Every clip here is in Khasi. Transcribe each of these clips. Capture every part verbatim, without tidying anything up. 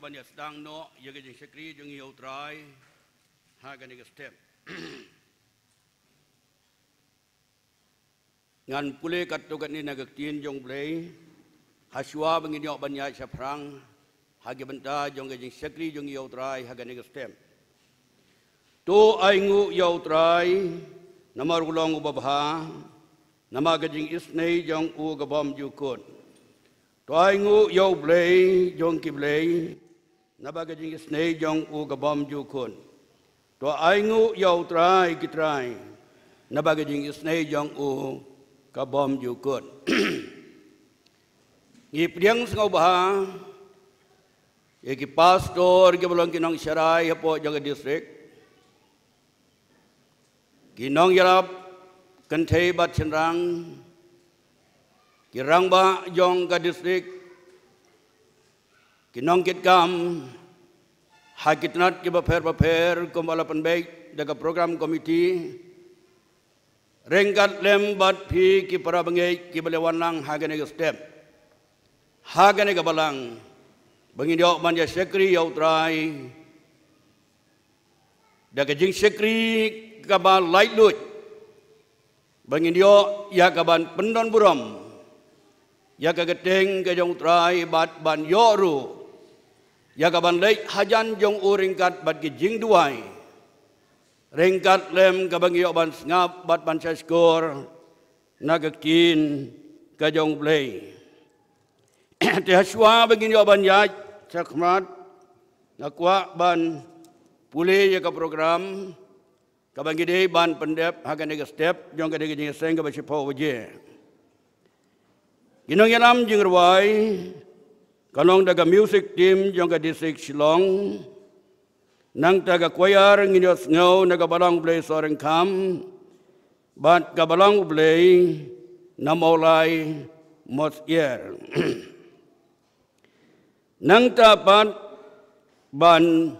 Ban ïa sdang noh ïa ka jingshakri jong ngi ïa U Trai ha kane ka step. Ngan pule katto katne na ka ktien jong U Blei ha shuwa ba ngin ïoh ban ïaid shaphrang ha ki bynta jong ka jingshakri jong ngi ïa U Trai ha kane ka step. To ainguh ïa U Trai namar u long uba bha, namar ka jingisynei jong u ka bym ju kut. To ainguh ïa U Blei jong ki blei, naba ka jingisynei jong u ka bym ju kut. To ainguh ïa U Trai ki trai, naba ka jingisynei jong u ka bym ju kut. Ngi pdiang sngewbha ïa ki pastor kiba long ki nongsharai hapoh jong ka district, ki nongïarap kynthei bad shynrang, ki rangbah jong ka district, ki nongkitkam ha ki tnat kiba pher bapher kumba la pynbeit da ka program committee, ryngkat lem bad phi ki para bangeit kiba la wan lang ha kane ka step, ha kane ka balang, ba ngin ïoh ban ïa shakri ïa U Trai da ka jingshakri kaba laitluid, ba ngin ïoh ïa ka ban pyndonburom ïa ka kyrteng ka jong U Trai bad ban ïoh ruh ïa ka ban leit hajan jong u ryngkat bad ki jingduwai, ryngkat lem kaba ngi ïoh ban sngap bad ban shahshkor na ka ktien ka jong U Blei. Te ha shuwa ba ngin ïoh ban ïaid shakhmat, nga kwah ban pule ïa ka program kaba ngi dei ban pyndep ha kane ka step jong kane ka jingïaseng kaba shiphew baje. Ki nongïalam jingrwai ka long da ka music team jong ka district Shillong. Nangta ka choir ngin ïohsngew na ka balang U Blei Sohryngkham bad ka balang U Blei na Mawlai Mosgiel. Nangta pat ban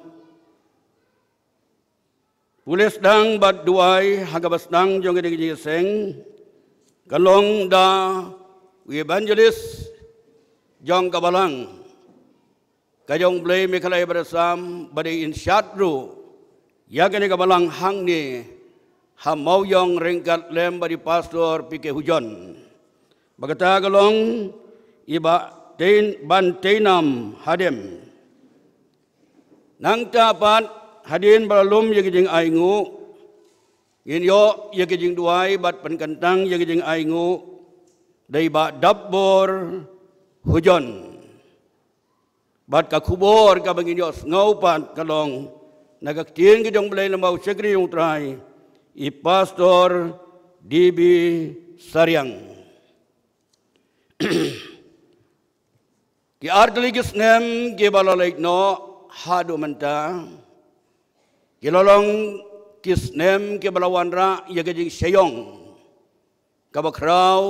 pule sdang bad duwai ha kaba sdang jong kane ka jingïaseng ka long da u evangelist jong ka balang ka jong U Blei Mekhalaya Bad Assam, ba dei in shad ruh ïa kane ka balang hangne ha Mawïong ryngkat lem bad i Pastor P K Hujon. Ba kata ka long i Bah Tein, Ban Teinam Hadem. Nangta pat hadien ba la lum ïa ka jingainguh, ngin ïoh ïa ka jingduwai bad pynkyntang ïa ka jingainguh da i Bah Dapbor Hujon. Bad ka khubor kaba ngin ïohsngew pat ka long na ka ktien ka jong U Blei lem bad u shakri jong U Trai, i Pastor D B Sariang. Ki ar tylli ki snem kiba la leit noh haduh mynta ki la long ki snem kiba la wanrah ïa ka jingshah ïong kaba khraw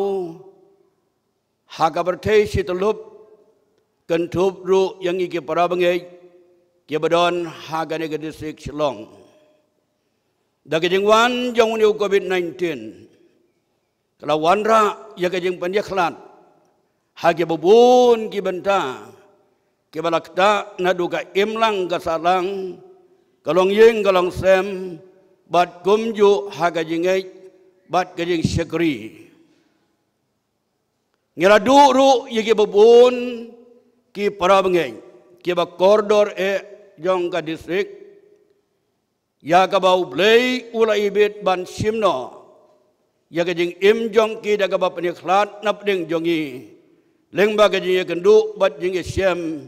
ha ka pyrthei shi tyllup, kynthup ruh ïa ngi ki para bangeit kiba don ha kane ka district Shillong. Da ka jingwan jong une u Covid nineteen, ka la wanrah ïa ka jingpynïakhlad ha kiba bun ki bynta, kiba la ktah naduh ka imlang ka sahlang, ka longïing ka longsem, bad kumjuh ha ka jingngeit bad ka jingshakri. Ngi la duh ruh ïa kiba bun ki para bangeit, kiba kordor eh jong ka district, ïa kaba U Blei u la ibit ban shim noh ïa ka jingim jong ki da kaba pynïakhlad napdeng jong ngi lyngba ka jingïakynduh bad jingïashem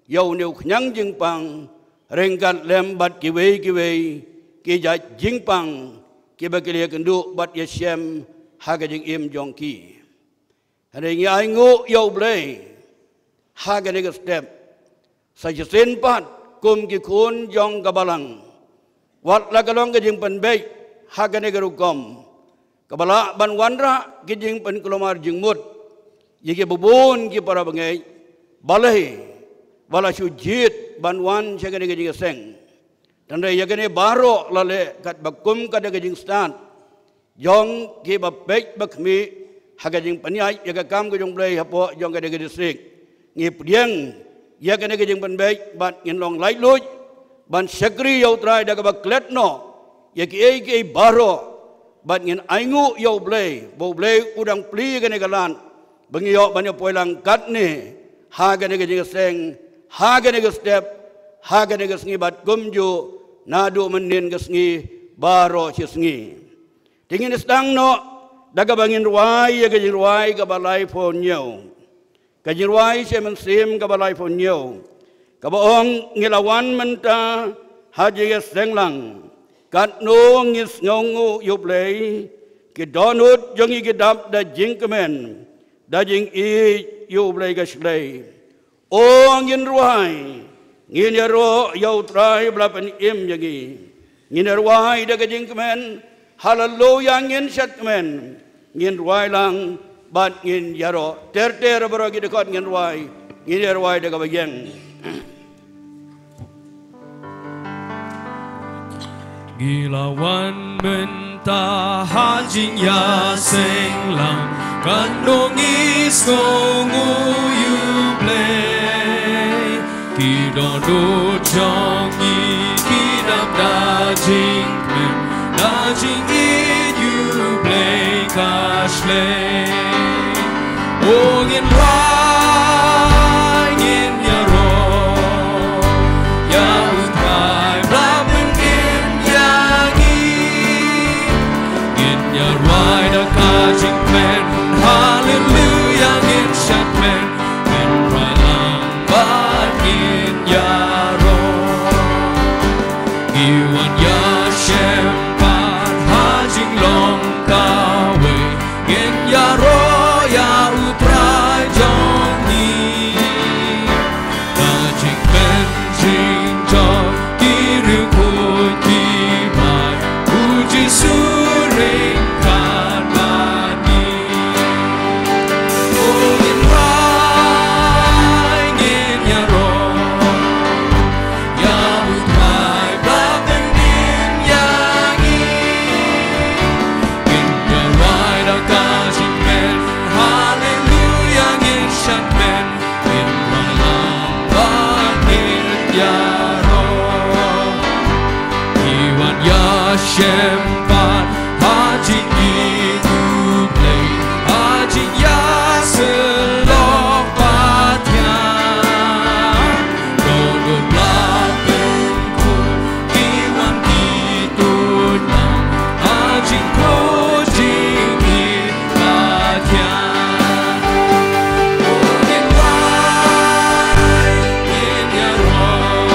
ïa une u khñiang jingpang, ryngkat lem bad kiwei kiwei ki jait jingpang kiba ki la ïakynduh bad ïashem ha ka jingim jong ki. Hynrei ngi ainguh ïa U Blei ha kane ka step, sa shisien pat kum ki khun jong ka balang, wat la ka long ka jingpynbeit ha kane ka rukom kaba lah ban wanrah ki jingpynkulmar jingmut ïa kiba bun ki para bangeit, balei ba la shu jied ban wan sha kane ka jingïaseng. Tang da ïa kane baroh la leh katba kum ka da ka jingstad jong kiba peit ba khmih ha ka jingpynïaid ïa ka kam ka jong U Blei hapoh jong kane ka district. Ngi pdiang ïa kane ka jingpynbeit bad ngin long laitluid ban shakri ïa U Trai da kaba klet noh ïa kiei kiei baroh, bad ngin ainguh ïa U Blei ba U Blei u dang plie ïa kane ka lad ba ngi ïoh ban ïa poi lang katne ha kane ka jingïaseng, ha kane ka step, ha kane ka sngi bad kumjuh naduh mynnin ka sngi baroh shi sngi. Te ngin sdang noh da kaba ngin rwai ïa ka jingrwai kaba laiphew hynñiew. Ka jingrwai sha mynsiem kaba laiphew hynñiew kaba ong, ngi la wan mynta ha jingïaseng lang, katno ngi sngewnguh ïa U Blei. Ki dohnud jong ngi ki dap da jingkmen, da jingïeit ïa U Blei ka shlei. O ngin rwai, ngin ïaroh ïa U Trai ba la pynim ïa ngi. Ngin ïarwai da ka jingkmen, haleluya, ngin shad kmen. Ngin rwai lang bad ngin ïaroh. Ter ter baroh ki dkhot ngin rwai, ngin ïarwai da kaba ïeng. Ngi la wan mynta ha jingïaseng lang, katno ngi sngewnguh ïa U Blei. Ki dohnud jong ngi ki dap da jingkmen, da jingïeit ïa U Blei ka shlei. O ngin rwai, ngin ïaroh ïa U Trai ba la pynim ïa ngi. Ngin ïarwai da ka jingkmen, haleluya, ngin shad kmen. Ngin rwai lang bad ngin ïaroh. Ngi wan ïashem pat ha jinglong kawei, ngin ïaroh ïa U Trai jong ngi. Da jingkmen jingjot ki riewkhuid ki bai, U Jisu ryngkat bad ngi. O ngin rwai, ngin ïaroh ïa U Trai ba la pynim ïa ngi. Ngin ïarwai da ka jingkmen, haleluya, ngin shad kmen. Ngin rwai lang bad ngin ïaroh. Ngi wan ïashem pat ha jingïeit U Blei, ha jingïasyllok bad ïa. Dohnud la pynkhuid, ngi wan kituid lang ha jingkhuid jingïeit bad ïa. O ngin rwai, ngin ïaroh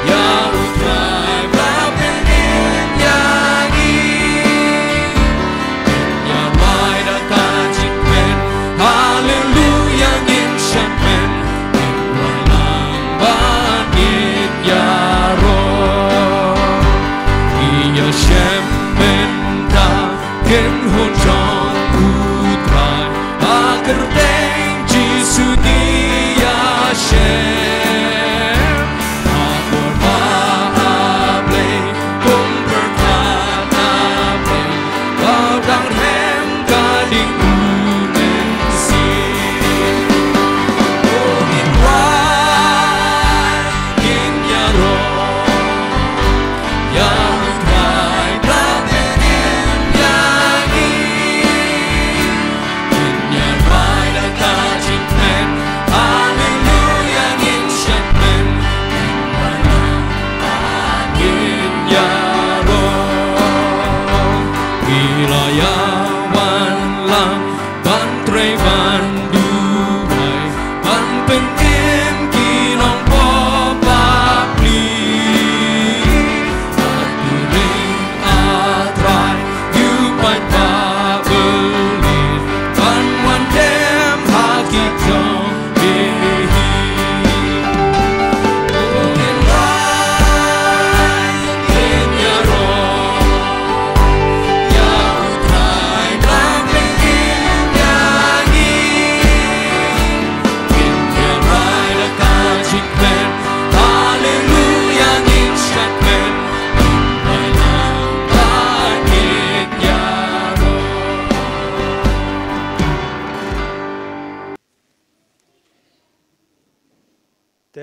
ïa U Trai ba la pynim ïa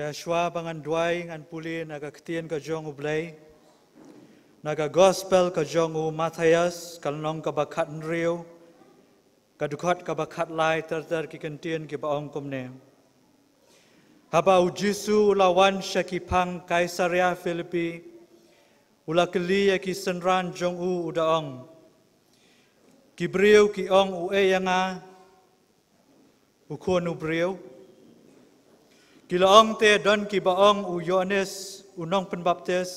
Ïa shuwa ba ngan duwai, ngan pule na ka ktien ka jong U Blei, na ka gospel ka jong u Mathaios, ka lynnong kaba khathynriew, ka dkhot kaba khatlai, ter ter ki kyntien kiba ong kumne. Haba U Jisu u la wan sha ki phang Kaisaria Philippi, u la kylli ïa ki synran jong u, u da ong, ki briew ki ong uei ïa nga, u Khun u Briew? Ki la ong te, don kiba ong u Ïoannis u nongpynbaptis,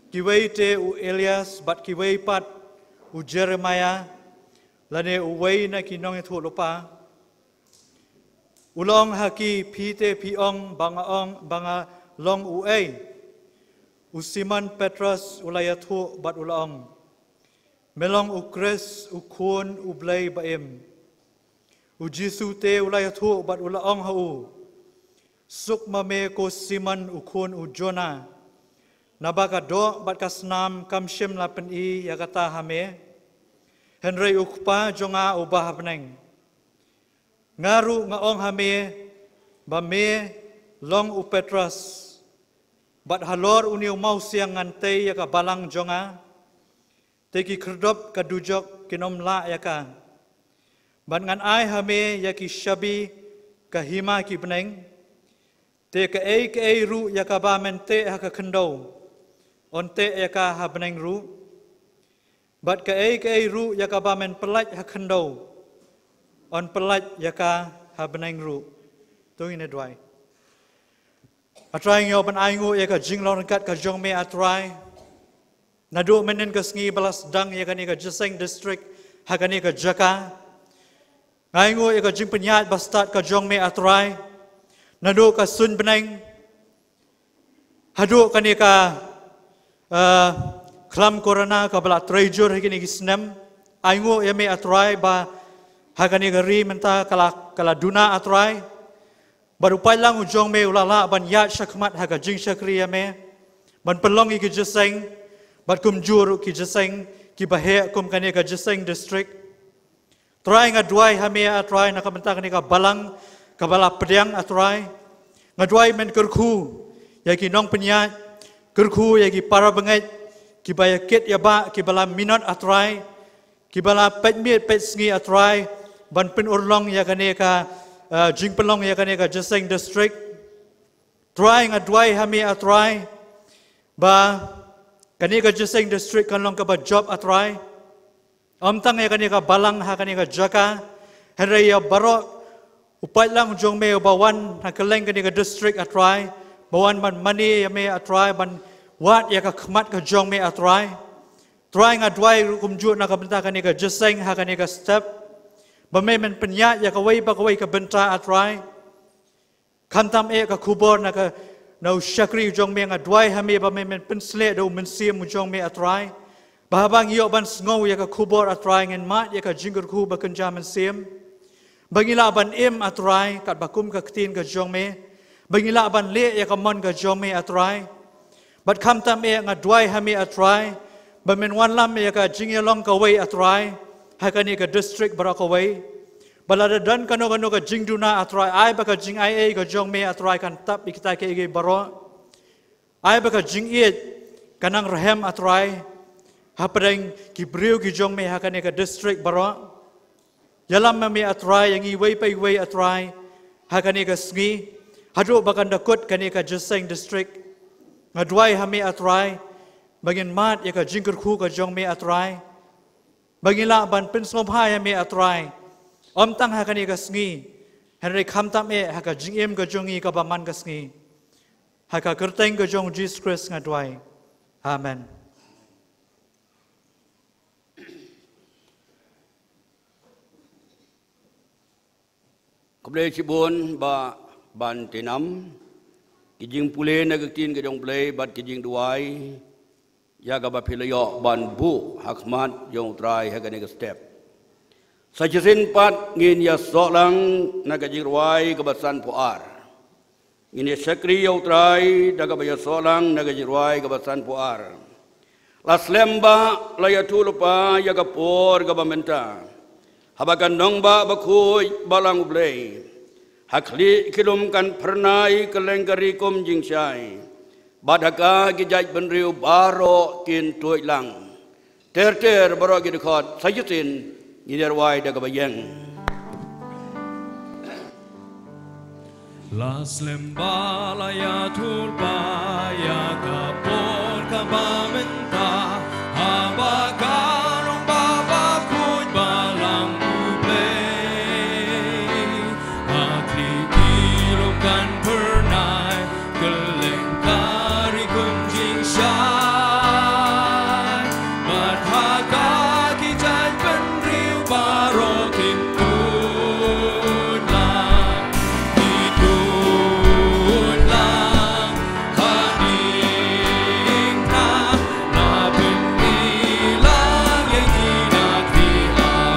kiwei te u Elias, bad kiwei pat u Jeremaïa, lane uwei na ki nongïathuhlypa. U la ong ha ki, phi te phi ong ba nga ong, ba nga long uei? U Simon Petros u la ïathuh bad u la ong, me long u Khrist, u Khun U Blei ba im. U Jisu te u la ïathuh bad u la ong ha u, suk ma me ko Simon u khun u Jona, naba ka doh bad ka snam kam shym la pyni ïa kata ha me, hynrei U Kpa jong nga uba ha bneng. Nga ruh nga ong ha me ba me long u Petros, bad halor une u mawsiang ngan tei ïa ka balang jong nga, te ki khyrdop ka dujok kin ym lah ïa ka. Bad ngan ai ha me ïa ki shabi ka hima ki bneng, te kaei kaei ruh ïa kaba men teh ha ka khyndew, yn teh ïa ka ha bneng ruh. Bad kaei kaei ruh ïa kaba men pyllait ha khyndew, yn pyllait ïa ka ha bneng ruh. To ngin ïa duwai. A Trai, ngi ïoh ban ainguh ïa ka jinglong ryngkat ka jong me, A Trai. Naduh mynhynnin ka sngi ba la sdang ïa kane ka Jseng District ha kane ka jaka, nga ainguh ïa ka jingpynïaid bastad ka jong me, A Trai. Naduh ka suiñ bneng haduh kane ka, eh, khlam corona kaba la trei jur ha kine ki snem. Ainguh ïa me, A Trai, ba ha kane ka ri mynta ka la, ka la duna, A Trai. Bad u paidlang u jong me u la lah ban ïaid shakhmat ha ka jingshakri ïa me, ban pynlong ïa ki jseng, bad kumjuh ruh ki jseng kiba heh kum kane ka Jseng District. Trai, nga duwai ha me, A Trai, na ka bynta kane ka balang kaba la pdiang, A Trai. Nga duwai men kyrkhu ïa ki nongpynïaid, kyrkhu ïa ki para bangeit, kiba ïa kit ïa bah, kiba la minot, A Trai, kiba la peit miet peit sngi, A Trai, ban pynurlong ïa kane ka, eh, jingpynlong ïa kane ka Jseng District. Trai, nga duwai ha me, A Trai, ba kane ka Jseng District kan long kaba jop, A Trai. Ym tang ïa kane ka balang ha kane ka jaka, hynrei ïa baroh u paidlang jong me uba wan ha kylleng kane ka district, A Trai, ba wan ban mane ïa me, A Trai, ban wad ïa ka khmat ka jong me, A Trai. Trai, nga duwai ruh kumjuh na ka bynta kane ka jseng ha kane ka step, ba me men pynïaid ïa kawei pa kawei ka bynta, A Trai. Khamtam eh ka khubor na ka, na u shakri u jong me, nga duwai ha me ba me men pynshlei da u Mynsiem u jong me, A Trai, ba haba ngi ïoh ban sngew ïa ka khubor, A Trai, ngin mad ïa ka jingkyrkhu ba kynja mynsiem, ba ngi lah ban im, A Trai, katba kum ka ktien ka jong me, ba ngi lah ban leh ïa ka mon ka jong me, A Trai. Bad khamtam eh nga duwai ha me, A Trai, ba men wanlam ïa ka jingïalong kawei, A Trai, ha kane ka district baroh kawei. Ba lada don kano kano ka jingduna, A Trai, ai ba ka jingaiei ka jong me, A Trai, kan tap ïa kita kiei kiei baroh. Ai ba ka jingïeit kan nang rhem, A Trai, hapdeng ki briew ki jong me ha kane ka district baroh. Ïalam ma me, A Trai, ïa ngi iwei pa iwei, A Trai, ha kane ka sngi, haduh ba kan da kut kane ka jseng district. Nga duwai ha me, A Trai, ba ngin mad ïa ka jingkyrkhu ka jong me, A Trai, ba ngin lah ban pynsngewbha ïa me, A Trai, ym tang ha kane ka sngi, hynrei khamtam eh ha ka jingim ka jong ngi kaba man ka sngi. Ha ka kyrteng ka jong u Jisu Khrist nga duwai. Amen. Khublei shibun, Bah Ban Tynam. Ki jingpule na ka ktien ka jong U Blei bad ki jingduwai ïa kaba phi la ïoh ban buh ha khmat jong U Trai ha kane ka step. Sa shisien pat ngin ïasoh lang na ka jingrwai kaba sanphew ar. Ngin ïa shakri ïa U Trai da kaba ïasoh lang na ka jingrwai kaba sanphew ar. La slem bha, la ïathuhlypa ïa ka por kaba mynta, haba ka nongbah bakhuid balang U Blei, Ha khlieh ki lum kan phyrnai kylleng ka ri kum jingshai, bad ha ka ki jaitbynriew baroh kin tuid lang. Ter ter baroh ki dkhot sa shisien ngin ïa rwai da kaba ïeng. La slem ba la ïathuh ba ïa ka por kaba mynta, haba ka rangbah bakhuid balang U Blei, ha khlieh ki lum kan phyrnai kylleng ka ri kum jingshai, bad ha ka ki jaitbynriew baroh kin tuid lang, kin tuid lang. Hadien kane la pynbilang ïa ngi na ka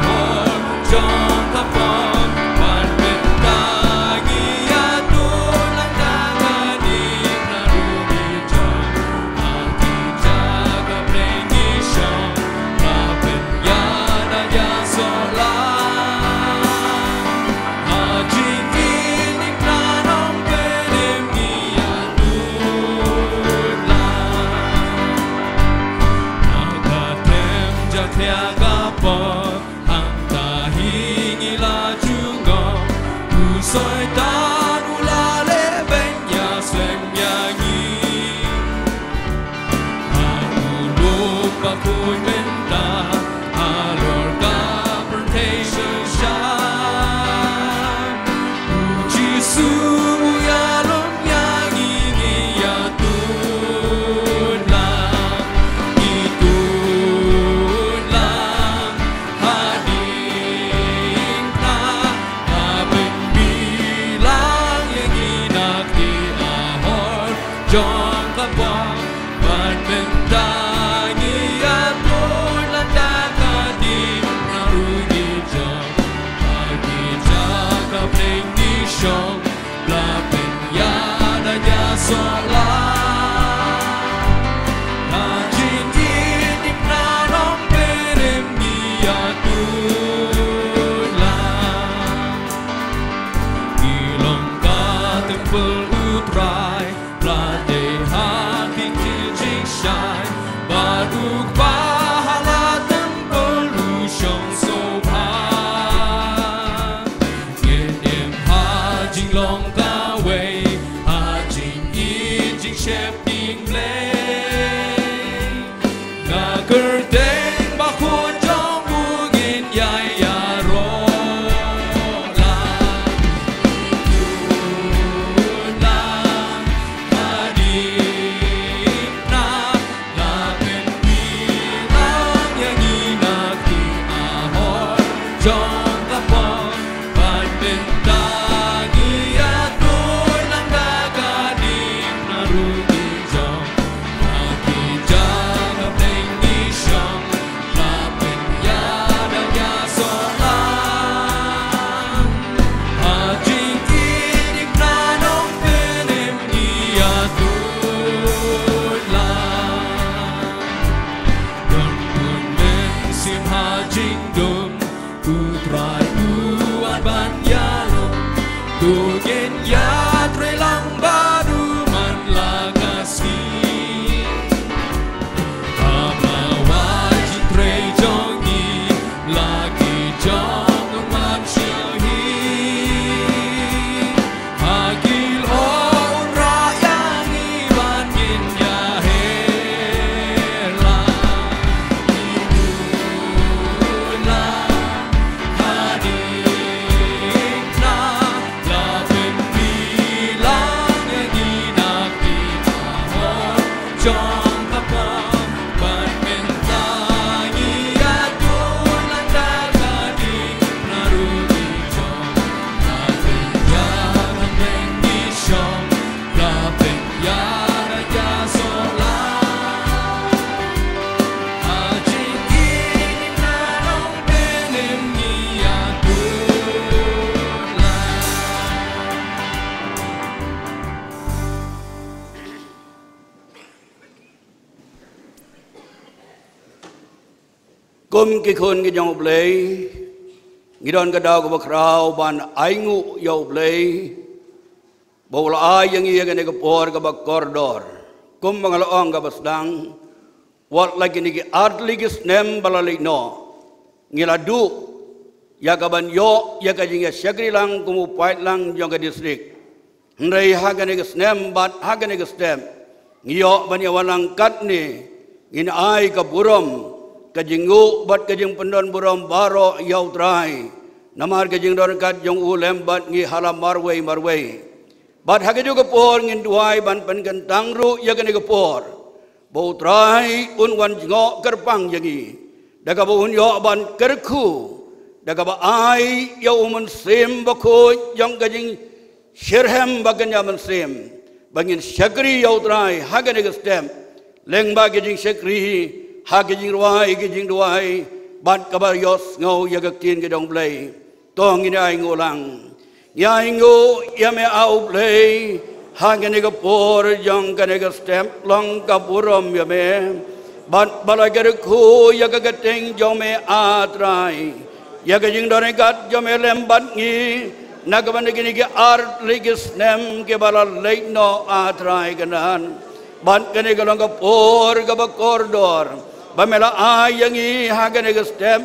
hor jong ka pop, bad mynta ngi ïa tuid lang da ka diengphna ruh ngi jong ha ki jaka bneng ngi shong, la pynïada ïasoh lang. Ha jingim ngi na Nongpynim ngi ïa tuid lang. Na ka tem jakhlia ka por, hangta hi ngi la ju ngop, u Soitan u la leh beiñ ïaslem ïa ngi. Ha u lum bakhuid mynta, halor ka pyrthei shisha, u Jisu u ïalum ïa ngi, ngi ïa tuid lang, ngi tuid lang. Hadien kane la pynbilang ïa ngi na ka hor jong ka pop, bad mynta ngi ïa tuid lang da ka diengphna ruh ngi jong ha ki jaka bneng ngi shong, la pynïada ïasoh lang. Ha jingim ngi na Nongpynim ngi ïa tuid lang. Ngi long ka templ U Trai, la dei ha ki jingshai, bad u Kpa ha la templ u shong sngewbha. Ngin im ha jinglong kawei, ha jingïeit jingsheptieng Blei. Ka kyrteng bakhuid jong u ngin ïa ïaroh lang. Tuid lang, hadien kane la pynbilang ïa ngi na ka hor jong ka pop, bad mynta ngi ïa tuid lang da ka diengphna ruh ngi jong ha ki jaka bneng ngi shong, la pynïada ïasoh lang. Ha jingïeit ngi na Nongpynim ngi ïa tuid lang. Don bun mynsiem ha jingdum, U Trai u wan ban ïalum. To ngin ïatrei lang bad u man la ka sngi. Haba wai jingtrei jong ngi, la ki jong u man sha hi. Ha ki lyoh un rah ïa ngi ban ngin ïa heh lang. Ngi tuid lang, hadien kane la pynbilang ïa ngi na ka hor jong ka pop, bad mynta ngi ïa tuid lang da ka diengphna ruh ngi jong ha ka jaka bneng ngi shong, la pynïada ïasoh lang. Ha jingïeit ngi na Nongpynim ngi ïa tuid lang. Kum ki khun ki jong U Blei, Ngi don ka daw kaba khraw ban ainguh ïa U Blei ba u la ai ïa ngi ïa kane ka por kaba kordor. Kumba nga la ong kaba sdang, wat la kine ki artylli ki snem ba la leit noh, ngi la duh ïa ka ban ïoh ïa ka jingïashakri lang kum u paidlang jong ka distrik. Hynrei ha kane ka snem bad ha kane ka step, ngi ïoh ban ïa wan lang katne, ngin ai ka burom, ka jingnguh bad ka jingpyndonburom baroh ïa U Trai namar ka jingdon ryngkat jong u lem bad ngi ha la marwei marwei. Bad ha kajuh ka por ngin duwai ban pynkyntang ruh ïa kane ka por ba U Trai un wan jngoh kyrpang ïa ngi, da kaba un ïoh ban kyrkhu, da kaba ai ïa U Mynsiem Bakhuid jong ka jingshitrhem ba kynja mynsiem, ba ngin shakri ïa U Trai ha kane ka step, lyngba ka jingshakri ha ka jingrwai, ka jingduwai, bad kaba ïohsngew ïa ka ktien ka jong U Blei. To ngin ainguh lang. Ngi ainguh ïa me, A U Blei, ha kane ka por jong kane ka step, long ka burom ïa me. Bad ba la kyrkhu ïa ka kyrteng jong me, A Trai, ïa ka jingdon ryngkat jong me lem bad ngi na ka bynta kine ki artylli ki snem kiba la leit noh, A Trai kynran. Bad kane ka long ka por kaba kordor ba me la ai ïa ngi ha kane ka step,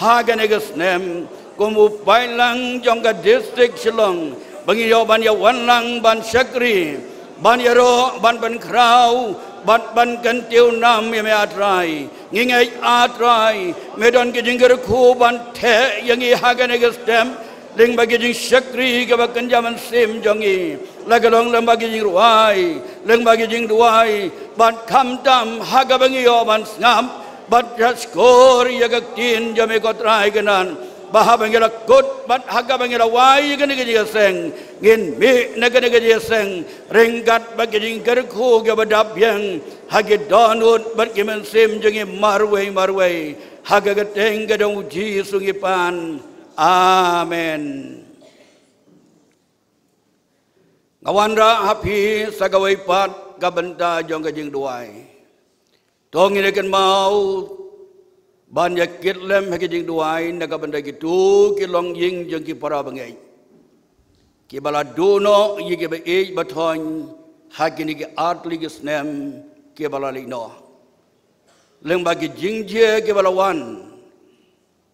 ha kane ka snem, kum u paidlang jong ka distrik Shillong, ba ngi ïoh ban ïa wan lang ban shakri, ban ïaroh, ban pynkhraw, ban, ban kyntiew nam ïa me, A Trai. Ngi ngeit, A Trai, me don ka jingkyrkhu ban theh ïa ngi ha kane ka step, lyngba ka jingshakri kaba kynja mynsiem jong ngi, la ka long lyngba ka jingrwai, lyngba ka jingduwai, bad khamtam ha kaba ngi ïoh ban sngap bad shahshkor ïa ka ktien jong me, ko Trai kynran, ba haba ngi la kut bad ha kaba ngi la wai ïa kane ka jingïaseng, ngin mih na kane ka jingïaseng ryngkat bad ka jingkyrkhu kaba dap biang ha ki dohnud bad ki mynsiem jong ngi marwei marwei. Ha ka kyrteng ka jong U Jisu ngi pan. Amen. Nga wanrah ha phi sa kawei pat ka bynta jong ka jingduwai. To ngin ïa kynmaw ban ïa kit lem ha ka jingduwai na ka bynta kito ki longïing jong ki para bangeit kiba la duh noh ïa kiba ïeit ba thoiñ ha kine ki artylli ki snem kiba la leit noh. Lyngba ki jingjia kiba la wan,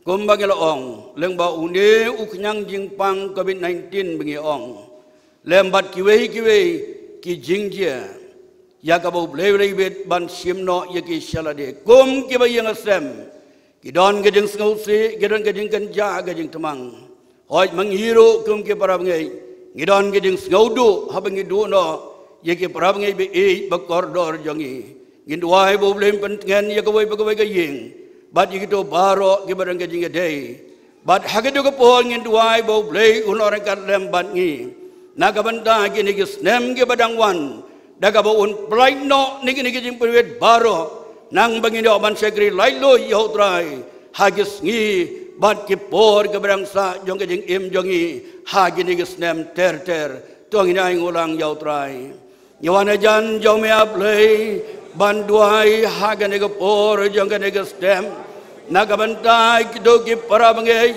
kumba ngi la ong, lyngba une u khñiang jingpang covid nineteen ba ngi ong, lem bad kiwei kiwei ki jingjia, ïa kaba U Blei u la ibit ban shim noh ïa ki sha lade. Kum kiba ïeng ha sem, ki don ka jingsngewsih, ki don ka jingkynjah ka jingtmang. Hooid, ma ngi ruh kum ki para bangeit ngi don ka jingsngewduh haba ngi duh noh ïa ki para bangeit ba ïeit ba kordor jong ngi. Ngin duwai ba U Blei un pyntngen ïa kawei pa kawei ka ïing bad ïa kito baroh kiba don ka jingïadei. Bad ha kajuh ka por ngin duwai ba U Blei un long ryngkat lem bad ngi na ka bynta kine ki snem kiba dang wan, da kaba un pyllait noh na kine ki jingpynwit baroh, nang ba ngin ïoh ban shakri laitluid ïa U Trai ha ki sngi bad ki por kiba dang sah jong ka jingim jong ngi ha kine ki snem ter ter. To ngin ainguh lang ïa U Trai. Ngi wan hajan jong me, A Blei, ban duwai ha kane ka por jong kane ka step na ka bynta kito ki para bangeit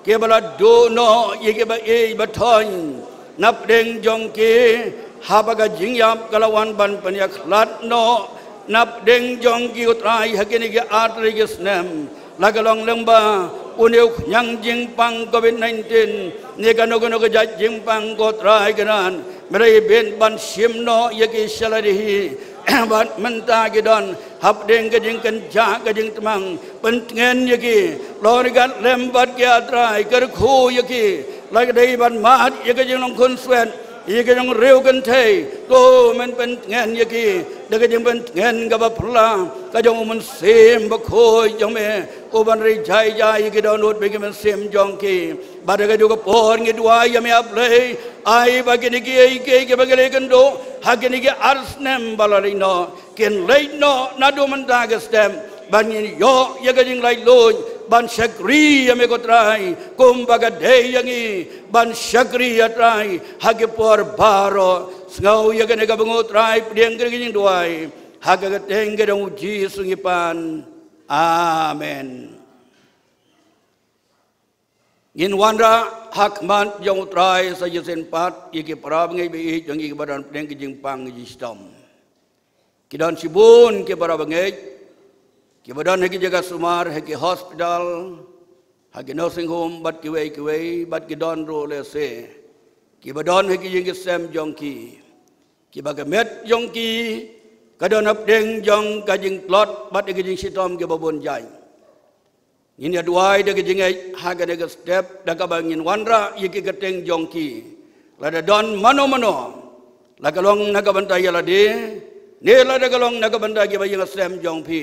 kiba la duh noh ïa kiba ïeit ba thoiñ. Napdeng jong ki, haba ka jingïap ka la wan ban pynïakhlad noh napdeng jong ki, ko Trai, ha kine ki artylli ki snem, la ka long lyngba une u khñiang jingpang covid nineteen ne kano kano ka jait jingpang, ko Trai kynran, me la ibit ban shim noh ïa ki sha lade hi. Bad mynta ki don hapdeng ka jingkynjah ka jingtmang, pyntngen ïa ki, long ryngkat lem bad ki, A Trai, kyrkhu ïa ki, la ka dei ban mad ïa ka jinglong khunswet, ïa ka jingriew kynthei, to men pyntngen ïa ki da ka jingpyntngen kaba phylla ka jong U Mynsiem Bakhuid jong me, u ban ri jai jai ïa ki dohnud bad ki mynsiem jong ki. Bad ha kajuh ka por ngi duwai ïa me, A Blei, ai ba kine kiei kiei kiba ngi la ïakynduh ha kine ki ar snem ba la leit noh kin leit noh naduh mynta ka step, ban ngin ïoh ïa ka jinglaitluid ban shakri ïa me, ko Trai, kumba ka dei ïa ngi ban shakri, A Trai, ha ki por baroh. Sngew ïa kane kaba ngi, Trai, pdiang kane ka jingduwai ha ka kyrteng ka jong U Jisu ngi pan. Amen. Ngin wanrah ha khmat jong U Trai sa shisien pat ïa ki para bangeit ba ïeit jong ngi kiba don hapdeng ki jingpang jingshitom. Ki don shibun ki para bangeit kiba don ha ki jaka sumar, ha ki hospital, ha ki nursing home bad kiwei kiwei, bad ki don ruh lehse kiba don ha ki ïing ki sem jong ki, kiba ka met jong ki ka don hapdeng jong ka jingtlot bad ka jingshitom kiba bun jait. Ngin ïa duwai da ka jingngeit ha kane ka step da kaba ngin wanrah ïa ki kyrteng jong ki. Lada don mano mano, la ka long na ka bynta ïa lade ne lada ka long na ka bynta kiba ïing sem jong phi,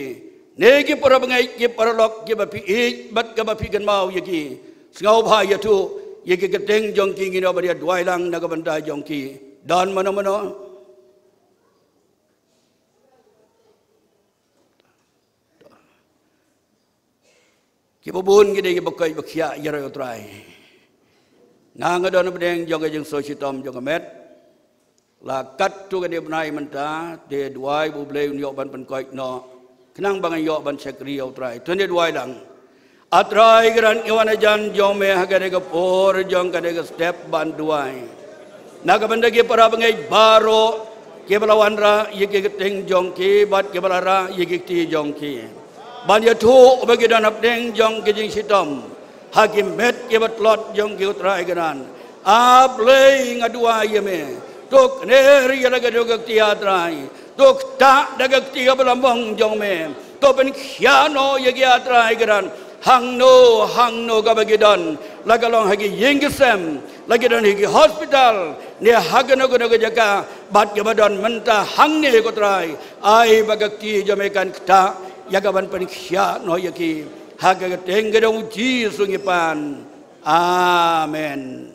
ne ki para bangeit ki paralok kiba phi ïeit bad kiba phi kynmaw ïa ki, sngewbha ïathuh ïa ki kyrteng jong ki, ngin ïa duwai lang na ka bynta jong ki. Don mano mano? Kiba bun ki dei kiba koit ba khiah ïaroh U Trai. Nga nga don hapdeng jong ka jingsuk shitom jong ka met. La katto katne bnai mynta te duwai ba U Blei un ïoh ban pynkoit noh khnang ba ngan ïoh ban shakri ïa U Trai. To ngin duwai lang. A Trai Kynrad, ngi wan hajan jong me ha kane ka por jong kane ka step ban duwai na ka bynta ki para bangeit baroh kiba la wanrah ïa ki kyrteng jong ki bad kiba la rah ïa ki kti jong ki, ban ïathuh ba ki don hapdeng jong ki jingshitom ha ki met kiba tlot jong ki, U Trai Kynrad. A Blei, nga duwai ïa me, to kner ïa la ka dei ka kti, A Trai. To ktah da ka kti kaba lambong jong me. To pynkhiah noh ïa ki, A Trai Kynrad, hangno hangno kaba ki don, la ka long ha ki ïing ki sem, la ki don ha ki hospital ne ha kano kano ka jaka, bad kiba don mynta hangne, ko Trai. Ai ba ka kti jong me kan ktah ïa ka ban pynkhiah noh ïa ki. Ha ka kyrteng ka jong U Jisu ngi pan. Amen.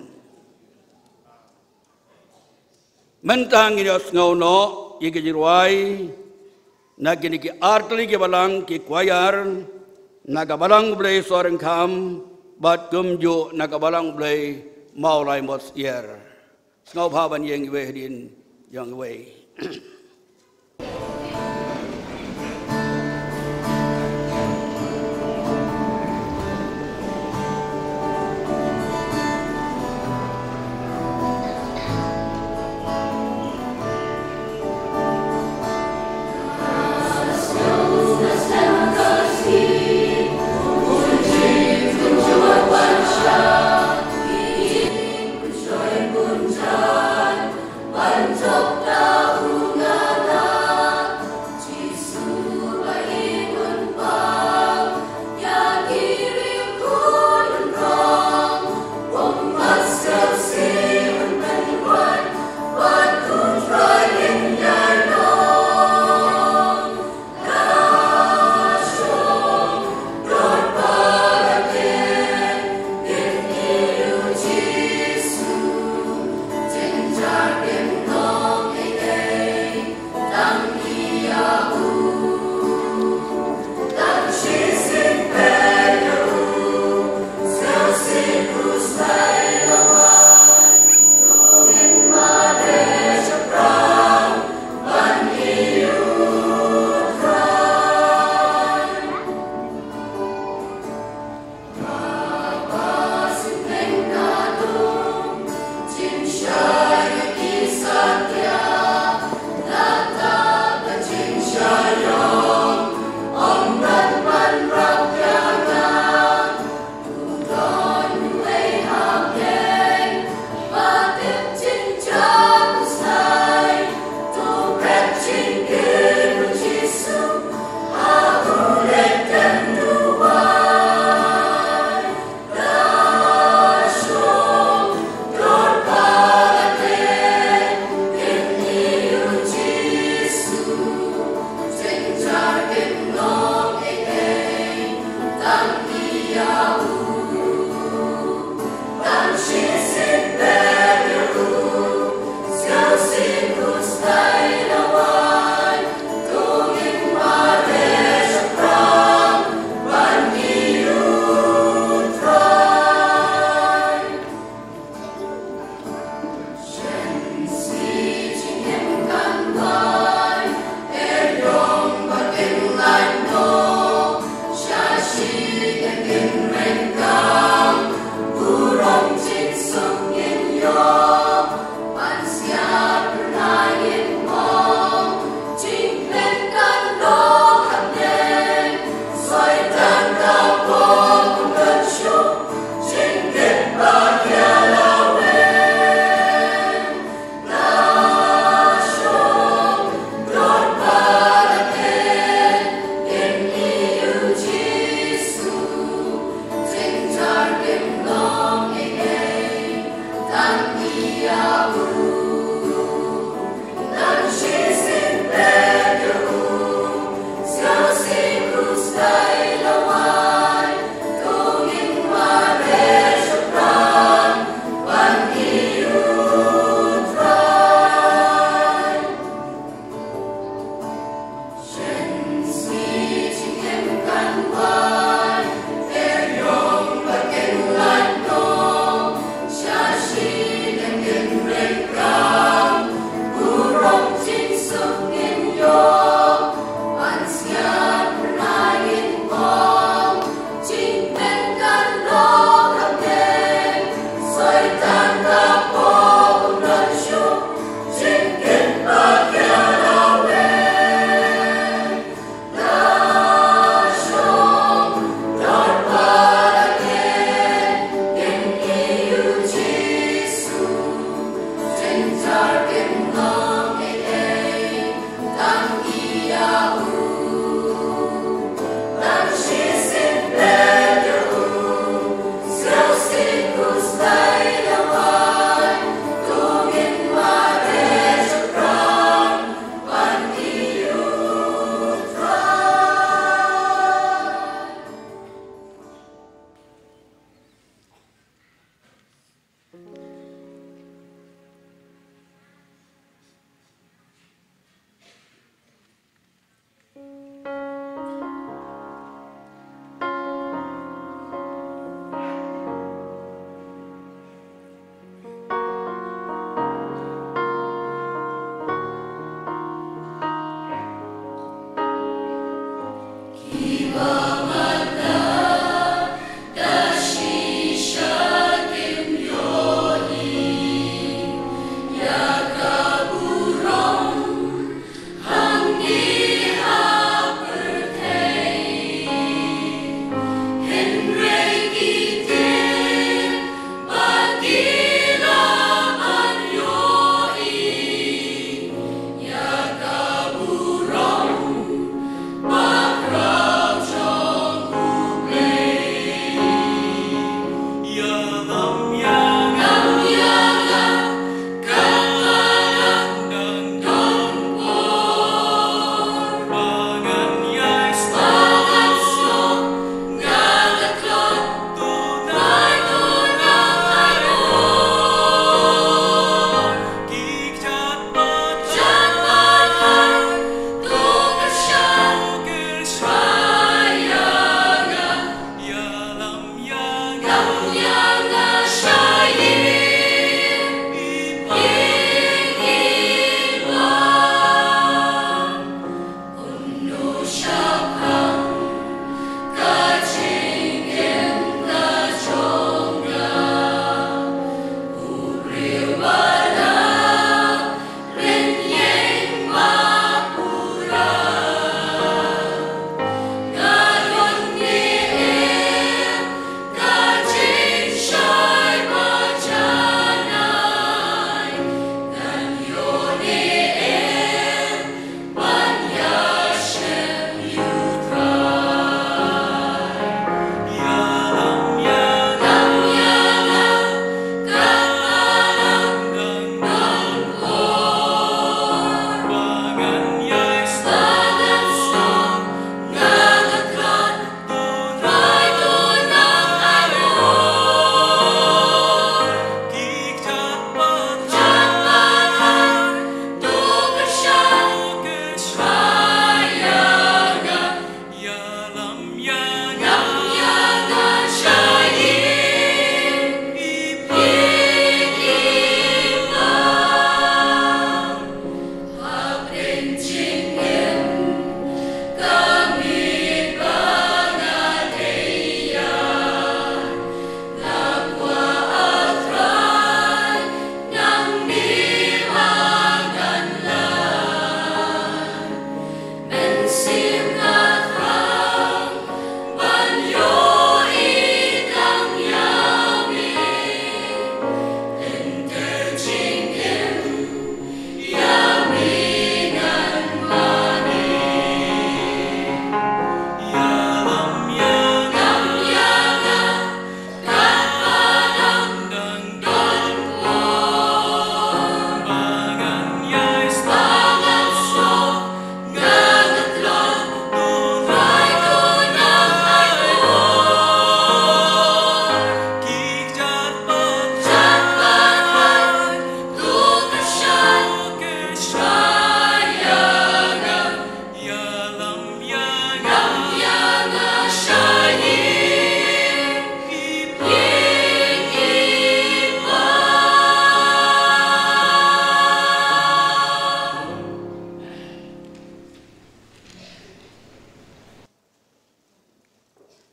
Mynta ngin ïohsngew noh ïa ki jingrwai na kine ki artylli ki balang ki choir, na ka balang U Blei Sohryngkham bad kumjuh na ka balang U Blei Mawlai Mosyier. Sngewbha ban ïeng iwei hadien jong iwei.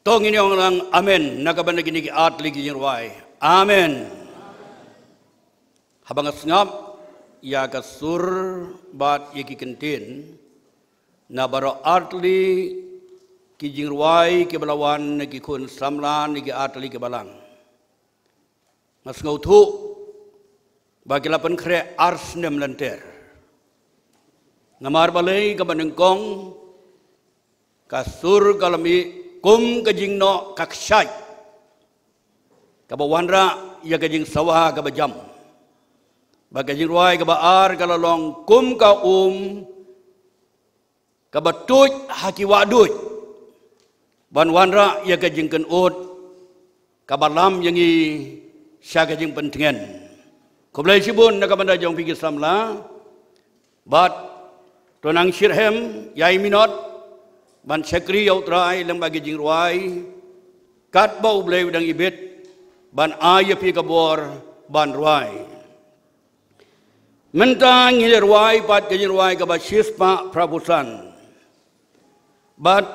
To ngin ong lang amen na ka bynta kine ki artylli ki jingrwai. Amen. Haba nga sngap ïa ka sur bad ïa ki kyntien na baroh artylli ki jingrwai kiba la wan na ki khun samla na ki artylli ki balang, nga sngewthuh ba ki la pynkhreh ar snem lynter. Namar balei? Kaba nyngkong, ka sur ka la mih kum ka jingnoh ka kshaid kaba wanrah ïa ka jingsawa kaba jam. Bad ka jingrwai kaba ar ka la long kum ka um kaba tuid ha ki wahduid ban wanrah ïa ka jingkynnoh kaba lam ïa ngi sha ka jingpyntngen. Khublei shibun na ka bynta jong phi ki samla. Bad to nang shitrhem ïa i minot ban shakri ïa U Trai lyngba ki jingrwai katba U Blei u dang ibit ban ai ïa phi ka bor ban rwai. Mynta ngin ïa rwai pat ka jingrwai kaba shispah phraphew san. Bad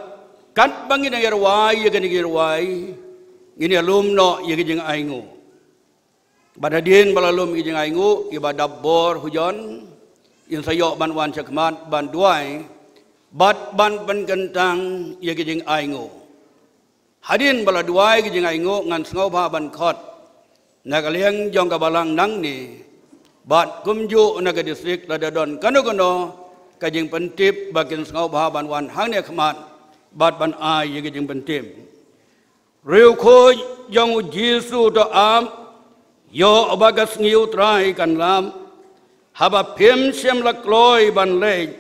katba ngin ïa rwai ïa kane ka jingrwai, ngin ïa lum noh ïa ka jingainguh. Bad hadien ba la lum ïa ka jingainguh, ïa ba dap bor hu jon, ngin sa ïoh ban wan shakhmat ban duwai bad ban pynkyntang ïa ka jingainguh. Hadien ba la duwai ka jingainguh, ngan sngewbha ban khot na ka liang jong ka balang nangne bad kumjuh na ka distrik, lada don kano kano ka jingpyntip, ba kin sngewbha ban wan hangne khmat bad ban ai ïa ka jingpyntip. Riewkhuid jong U Jisu, to ap ïoh ba ka sngi U Trai kan lap, haba phim shym la kloi ban leit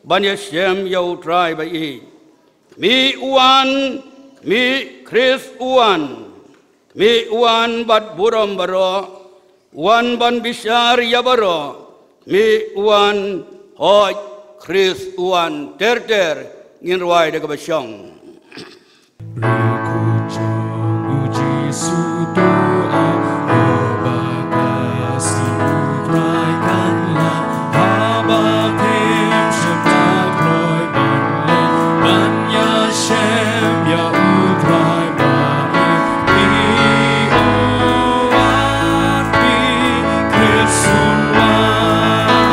ban ïashem ïa U Trai ba ïeit. Khmih, u wan, khmih, Khrist u wan. Khmih, u wan bad burom baroh, u wan ban bishar ïa baroh. Khmih, u wan, hooid, Khrist u wan. Ter ter ngin rwai da kaba shong. Riewkhuid jong U Jisu, to ap ïoh ba ka sngi U Trai kan lap, haba phim shym la kloi ban leit ban ïashem ïa U Trai ba ïeit. Khmih, u wan, khmih, Khrist u wan.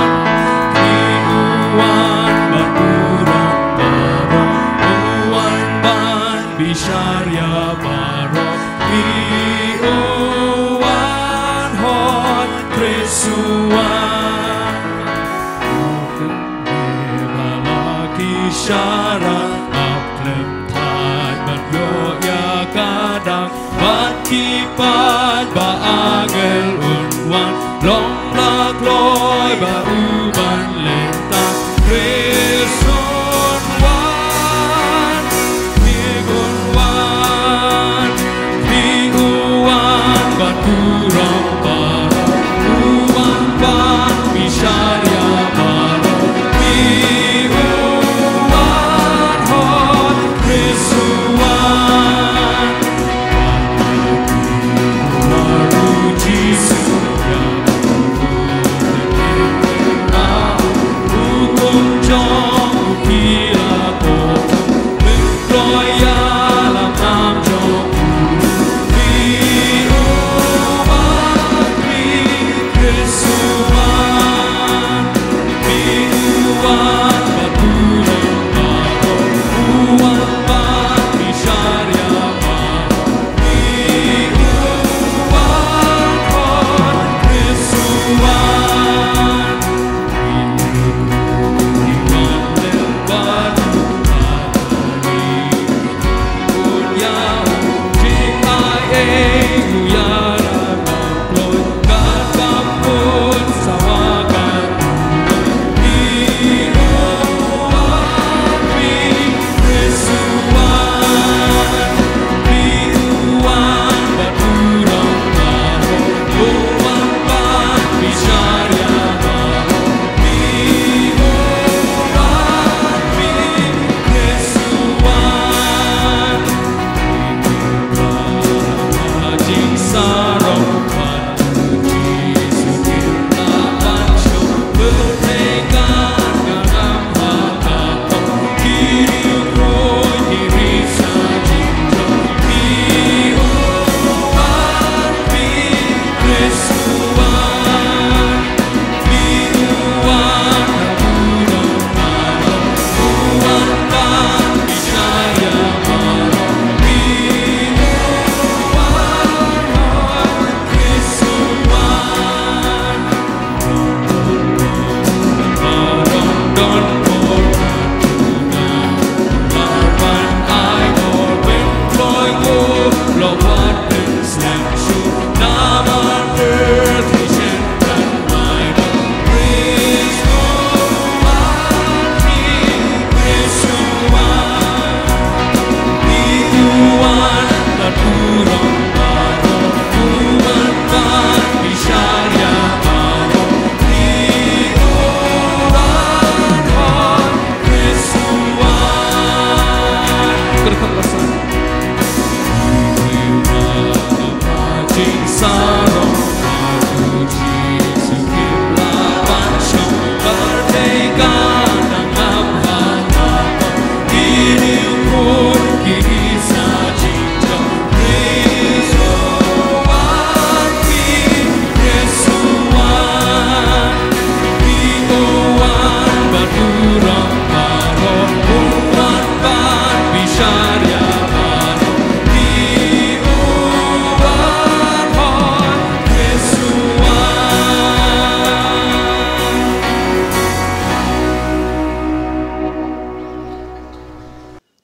Khmih, u wan bad burom baroh, u wan ban bishar ïa baroh. Khmih, u wan, hooid, Khrist u wan. Ki ba la ki sharak, ap khlem thait ban ïoh ïa ka dak, bad ki paid ba angel un wan, long la kloi ba u ban leit tang. Khrist un wan, khmih, un wan, khmih, u wan bad burom baroh, u wan ban bishar ïa baroh. Khmih, u wan, hooid, Khrist u wan.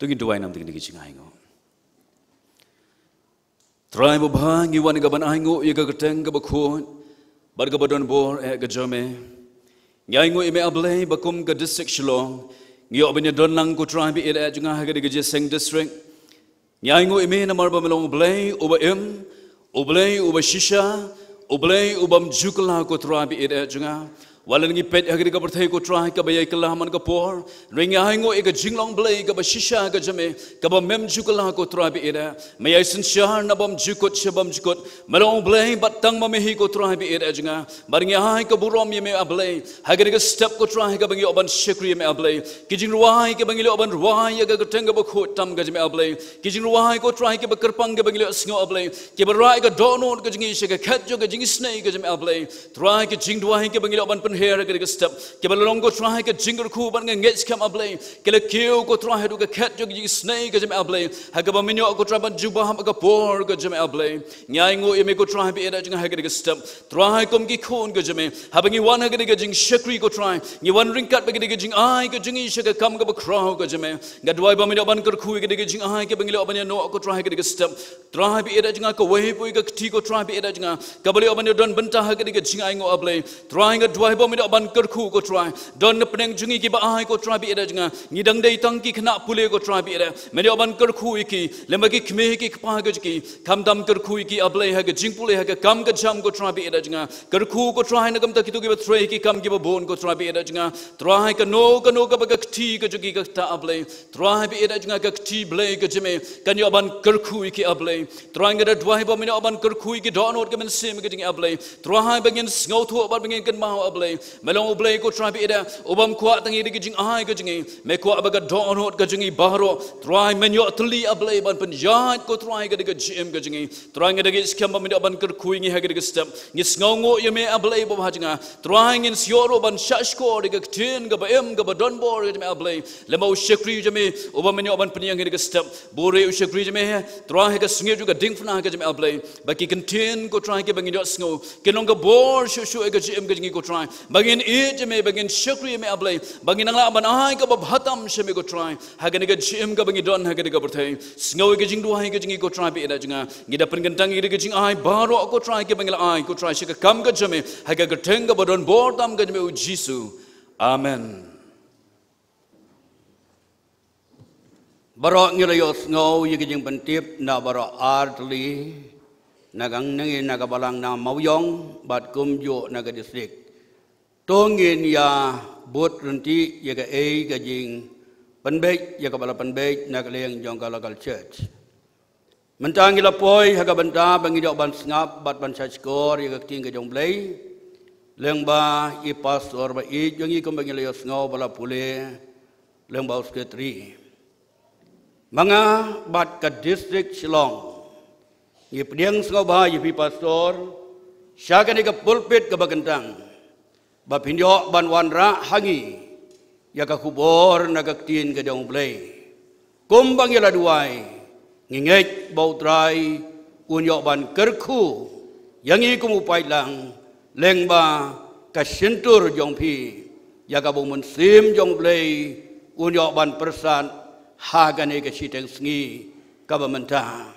To ngin duwai nam da kine ki jingainguh. Trai babha, ngi wan ka ban ainguh ïa ka kyrteng kaba khuid bad kaba donbor eh ka jong me. Ngi ainguh ïa me A Blei ba kum ka district Shillong ngi ïoh ban ïadon lang ko Trai baieit eh jong nga ha kane ka jingïaseng district. Ngi ainguh ïa me namar ba me long U Blei uba im, U Blei uba shisha, U Blei ubym ju kylla ko Trai baieit eh jong nga. Wat la ngi peit ha kane ka pyrthei ko Trai kaba ïai kylla man ka por, hynrei ngi ainguh ïa ka jinglong Blei kaba shisha ka jong me, kaba mem ju kylla ko Trai baieit eh. Me ïai synshar na bymjukut sha bymjukut. Me long U Blei bad tang ma me hi ko Trai baieit eh jong nga. Bad ngi ai ka burom ïa me A Blei ha kane ka step ko Trai kaba ngi ïoh ban shakri ïa me A Blei. Ki jingrwai kaba ngi ïoh ban rwai ïa ka kyrteng kaba khuid tam ka jong me A Blei. Ki jingrwai ko Trai kiba kyrpang kiba ngi la ïohsngew A Blei, kiba rah ïa ka dohnud ka jong ngi sha ka khet jong ka jingisynei ka jong me A Blei. Trai ki jingduwai kiba ngi la ïoh ban pynher ha kane ka step, kiba la long ko Trai ka jingkyrkhu bad nga ngeit skhem A Blei, ki la kiew ko Trai haduh ka khet jong ka jingisynei ka jong me A Blei, ha kaba men ïoh ko Trai ban jubab ha ka por ka jong me A Blei. Ngi ainguh ïa me ko Trai baieit eh jong nga ha kane ka step. Trai kum ki khun ka jong me, haba ngi wan ha kane ka jingshakri ko Trai, ngi wan ryngkat bad kane ka jingai ka jong ngi sha ka kam kaba khraw ka jong me. Nga duwai ba men ïoh ban kyrkhu ïa kane ka jingai kaba ngi la ïoh ban ïanoh ko Trai ha kane ka step. Trai baieit eh jong nga, kawei pat ka kti ko Trai baieit eh jong nga kaba la ïoh ban ïadon bynta ha kane ka jingainguh A Blei. Trai nga duwai ba men ïoh ban kyrkhu ko Trai. Don na pdeng jong ngi kiba ai ko Trai baieit eh jong nga, ngi dang dei tang ki khynnah pule ko Trai baieit eh. Men ïoh ban kyrkhu ïa ki, lem bad ki kmie ki kpa ka jong ki. Khamtam kyrkhu ïa ki A Blei ha ka jingpule ha ka kam ka jam ko Trai baieit eh jong nga. Kyrkhu ko Trai na ka bynta kito kiba trei ki kam kiba bun ko Trai baieit eh jong nga. Trai kano kano kaba ka kti ka jong ki ka ktah A Blei, Trai baieit eh jong nga ka kti Blei ka jong me kan ïoh ban kyrkhu ïa ki A Blei. Trai nga da duwai ba men ïoh ban kyrkhu ïa ki dohnud ka mynsiem ka jong ngi A Blei. Trai ba ngin sngewthuh bad ba ngin kynmaw A Blei, me long U Blei ko Trai baieit eh ubym kwah tang ïa kane ka jingai ka jong ngi. Me kwah ba ka dohnud ka jong ngi baroh Trai men ïoh tylli A Blei ban pynïaid ko Trai kane ka jingim ka jong ngi. Trai nga da ngeit skhem ba men ïoh ban kyrkhu ïa ngi ha kane ka step. Ngi sngewnguh ïa me A Blei babha jong nga. Trai ngin sa ïoh ruh ban shahshkor ïa ka ktien kaba im kaba donbor ka jong me A Blei, lem bad u shakri jong me uba men ïoh ban pynïeng ha kane ka step. Buhrieh u shakri jong me Trai ha ka sngi jong ka diengphna ka jong me A Blei, ba ki kyntien ko Trai kiba ngin ïohsngew kin long ka bor shuh shuh ïa ka jingim ka jong ngi ko Trai, ba ngin ïeit ïa me, ba ngin shakri ïa me A Blei, ba ngin nang lah ban ai kaba bha tam sha me ko Trai. Ha kane ka jingim kaba ngi don ha kane ka pyrthei, sngew ïa ka jingduwai ka jong ngi ko Trai baieit eh jong nga. Ngi da pynkyntang ïa ka jingai baroh ko Trai kiba ngi la ai ko Trai sha ka kam ka jong me, ha ka kyrteng kaba donbor tam ka jong me U Jisu. Amen. Baroh ngi la ïohsngew ïa ka jingpyntip na baroh ar tylli, na ka ngi na ka balang na Mawïong bad kumjuh na ka district. To ngin ïa bud ryntih ïa kaei ka jingpynbeit ïa kaba la pynbeit na ka liang jong ka local church. Mynta ngi la poi ha ka bynta ba ngin ïoh ban sngap bad ban shahshkor ïa ka ktien ka jong U Blei lyngba i pastor ba ïeit jong ngi kumba ngi la ïohsngew ba la pule lyngba u secretary. Ma nga bad ka district Shillong ngi pdiang sngewbha ïa phi pastor sha kane ka pulpit kaba kyntang, ba phin ïoh ban wanrah ha ngi ïa ka khubor na ka ktien ka jong U Blei. Kumba ngi la duwai, ngi ngeit ba U Trai un ïoh ban kyrkhu ïa ngi kum u paidlang lyngba ka shyntur jong phi, ïa kaba u Mynsiem jong U Blei un ïoh ban pyrsad ha kane ka shiteng sngi kaba mynta.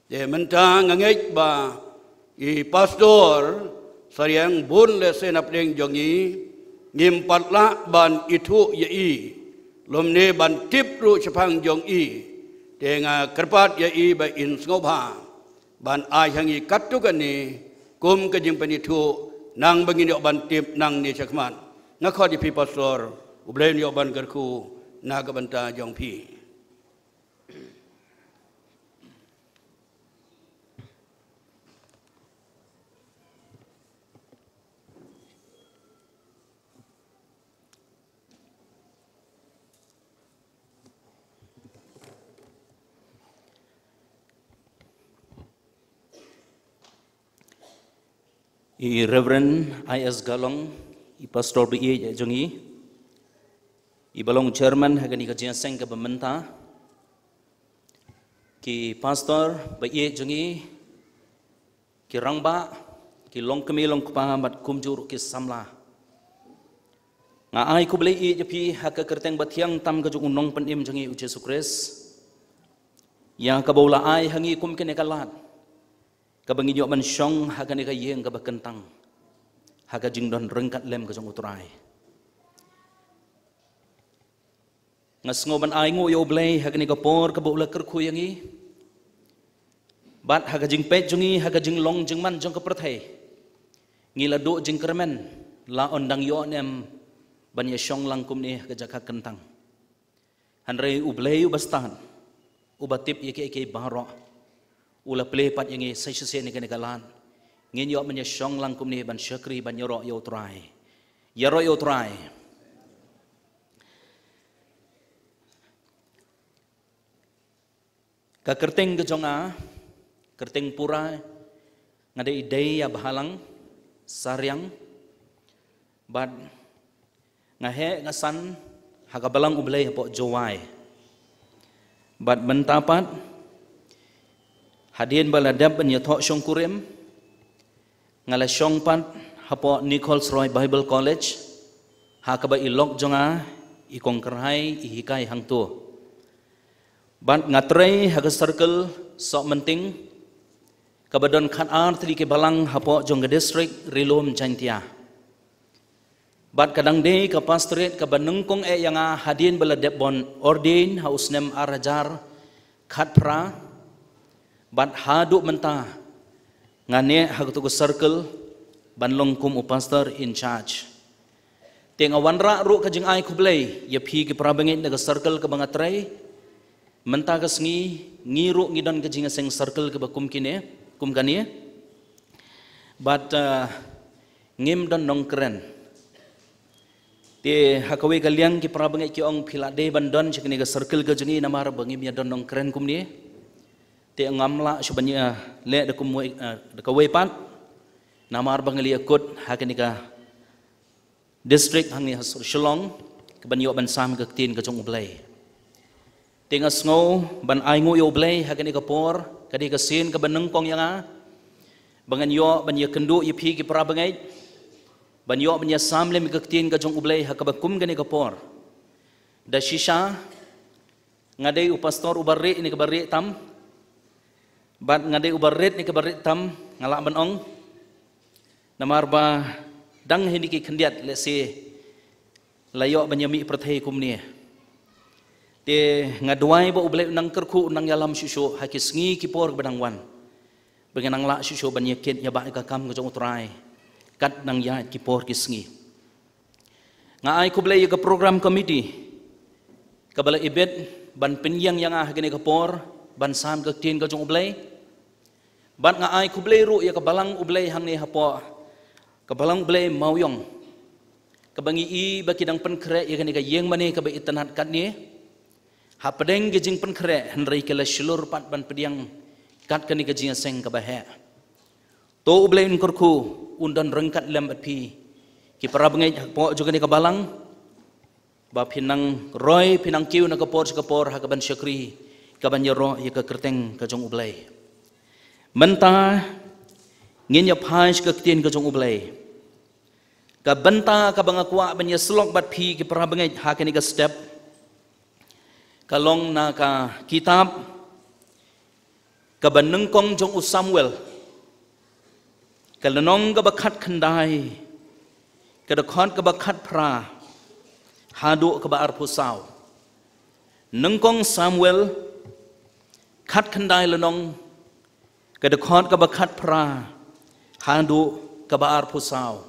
Te mynta nga ngeit ba i pastor Sariang bun lehse na pdeng jong ngi ngim pat lah ban ithuh ïa i lymne ban tip ruh shaphang jong i. Te nga kyrpad ïa i ba in sngewbha ban ai ha ngi katto katne kum ka jingpynithuh nang ba ngin ïoh ban tip nangne shakhmat. Nga khot ïa phi pastor, U Blei un ïoh ban kyrkhu na ka bynta jong phi. I Reverend I S Galong, i Pastor ba ïeit jong ngi, i ba long Chairman ha kane ka jingïaseng kaba mynta, ki Pastor ba ïeit jong ngi, ki rangbah, ki longkmie longkpa bad kumjuh ruh ki samla. Nga ai khublei ïeit ïa phi ha ka kyrteng ba thiang tam ka jong u Nongpynim jong ngi u Jisu Khrist, ïa kaba u la ai ha ngi kum kane ka lad, kaba ngin ïoh ban shong ha kane ka ïing kaba kyntang, ha ka jingdon ryngkat lem ka jong u Trai. Nga sngew ban ai nguh ïa u Blei ha kane ka por kaba u la kyrkhu ïa ngi, bad ha ka jingpeit jong ngi ha ka jinglong jingman jong ka pyrthei, ngi la duh jingkyrmen, la ong dang ïoh ne em ban ïa shong lang kumne ha ka jaka kyntang. Hynrei u Blei uba stad, uba tip ïa kiei kiei baroh, u la plie pat ïa ngi sa shisien ïa kane ka lad, ngin ïoh ban ïa shong lang kumne ban shakri ban ïaroh ïa u Trai. Ïaroh ïa u Trai. Ka kyrteng ka jong nga, kyrteng pura, nga dei i Dei ïa Bhalang Sariang, bad nga heh nga san ha ka Balang U Blei hapoh Jowai. Bad mynta pat, hadien ba la dep ban ïathoh shongkurim, nga la shong pat hapoh Nichols Roy Bible College, ha kaba i lok jong nga, i Kong Kyrhai, i hikai hangto. Bad nga trei ha ka circle Sohmynting, kaba don khatar tylli ki balang hapoh jong ka district Ri-lum Jaiñtia. Bad ka dang dei ka pastorate kaba nyngkong eh ïa nga hadien ba la dep ban ordain ha u snem ar hajar khatphra. Bad haduh mynta nga neh ha kato ka circle ban long kum u pastor in charge. Te nga wanrah ruh ka jingai khublei ïa phi ki para bangeit na ka circle kaba nga trei. Mynta ka sngi ngi ruh ngi don ka jingïaseng circle kaba kum kine, kum kane. Bad, uh, ngim don nongkren. Te ha kawei ka liang ki para bangeit ki ong phi la dei ban don sha kane ka circle ka jong ngi namar ba ngim ïa don nongkren kumne. Te ngam lah shuh ban ïa leh da kumwei, eh, da kawei pat. Namar ba ngi la ïa kut ha kane ka district hangne ha Shillong, kaban ïoh ban sam ka ktien ka jong U Blei. Te nga sngew ban ai nguh ïa U Blei ha kane ka por, ka dei ka sien kaba nyngkong ïa nga, ba ngan ïoh ban ïa kynduh ïa phi ki para bangeit, ban ïoh ban ïa sam lem ïa ka ktien ka jong U Blei ha kaba kum kane ka por. Da shisha, nga dei u pastor uba rieh ne kaba rieh tam, bad nga dei uba rit ne kaba rit tam, nga lah ban ong. Namar ba dang hynne ki khyndiat lehse la ïoh ban ïa mih pyrthei kumne. Te nga duwai ba U Blei un nang kyrkhu, un nang ïalam shuh shuh ha ki sngi ki por ba dang wan. Ba ngin nang lah shuh shuh ban ïa kit ïa ba ïa ka kam ka jong U Trai. Kat nang ïa ki por ki sngi. Nga ai khublei ïa ka program committee kaba la ibit ban pynïeng ïa nga ha kane ka por ban sam ka ktien ka jong U Blei. Bad nga ai khublei ruh ïa ka Balang U Blei hangne hapoh ka Balang U Blei Mawïong, kaba ngi i ba ki dang pynkhreh ïa kane ka ïing mane kaba itynnad katne. Hapdeng ki jingpynkhreh hynrei ki la shlur pat ban pdiang kat kane ka jingïaseng kaba heh. To U Blei un kyrkhu, un don ryngkat lem bad phi ki para bangeit hapoh jong kane ka balang, ba phin nang roi, phin nang kiew na ka por sha ka por ha kaban shakri, kaban ïaroh ïa ka kyrteng ka jong U Blei. Mynta ngin ïa phai sha ka ktien ka jong U Blei. Ka bynta kaba nga kwah ban ïa syllok bad phi ki para bangeit ha kane ka step, ka long na ka kitab kaba nyngkong jong u Samuel, ka lynnong kaba khatkhyndai, ka dkhot kaba khatphra haduh kaba arphew saw. Nyngkong Samuel khatkhyndai lynnong, ka dkhot kaba khatphra haduh kaba arphew saw.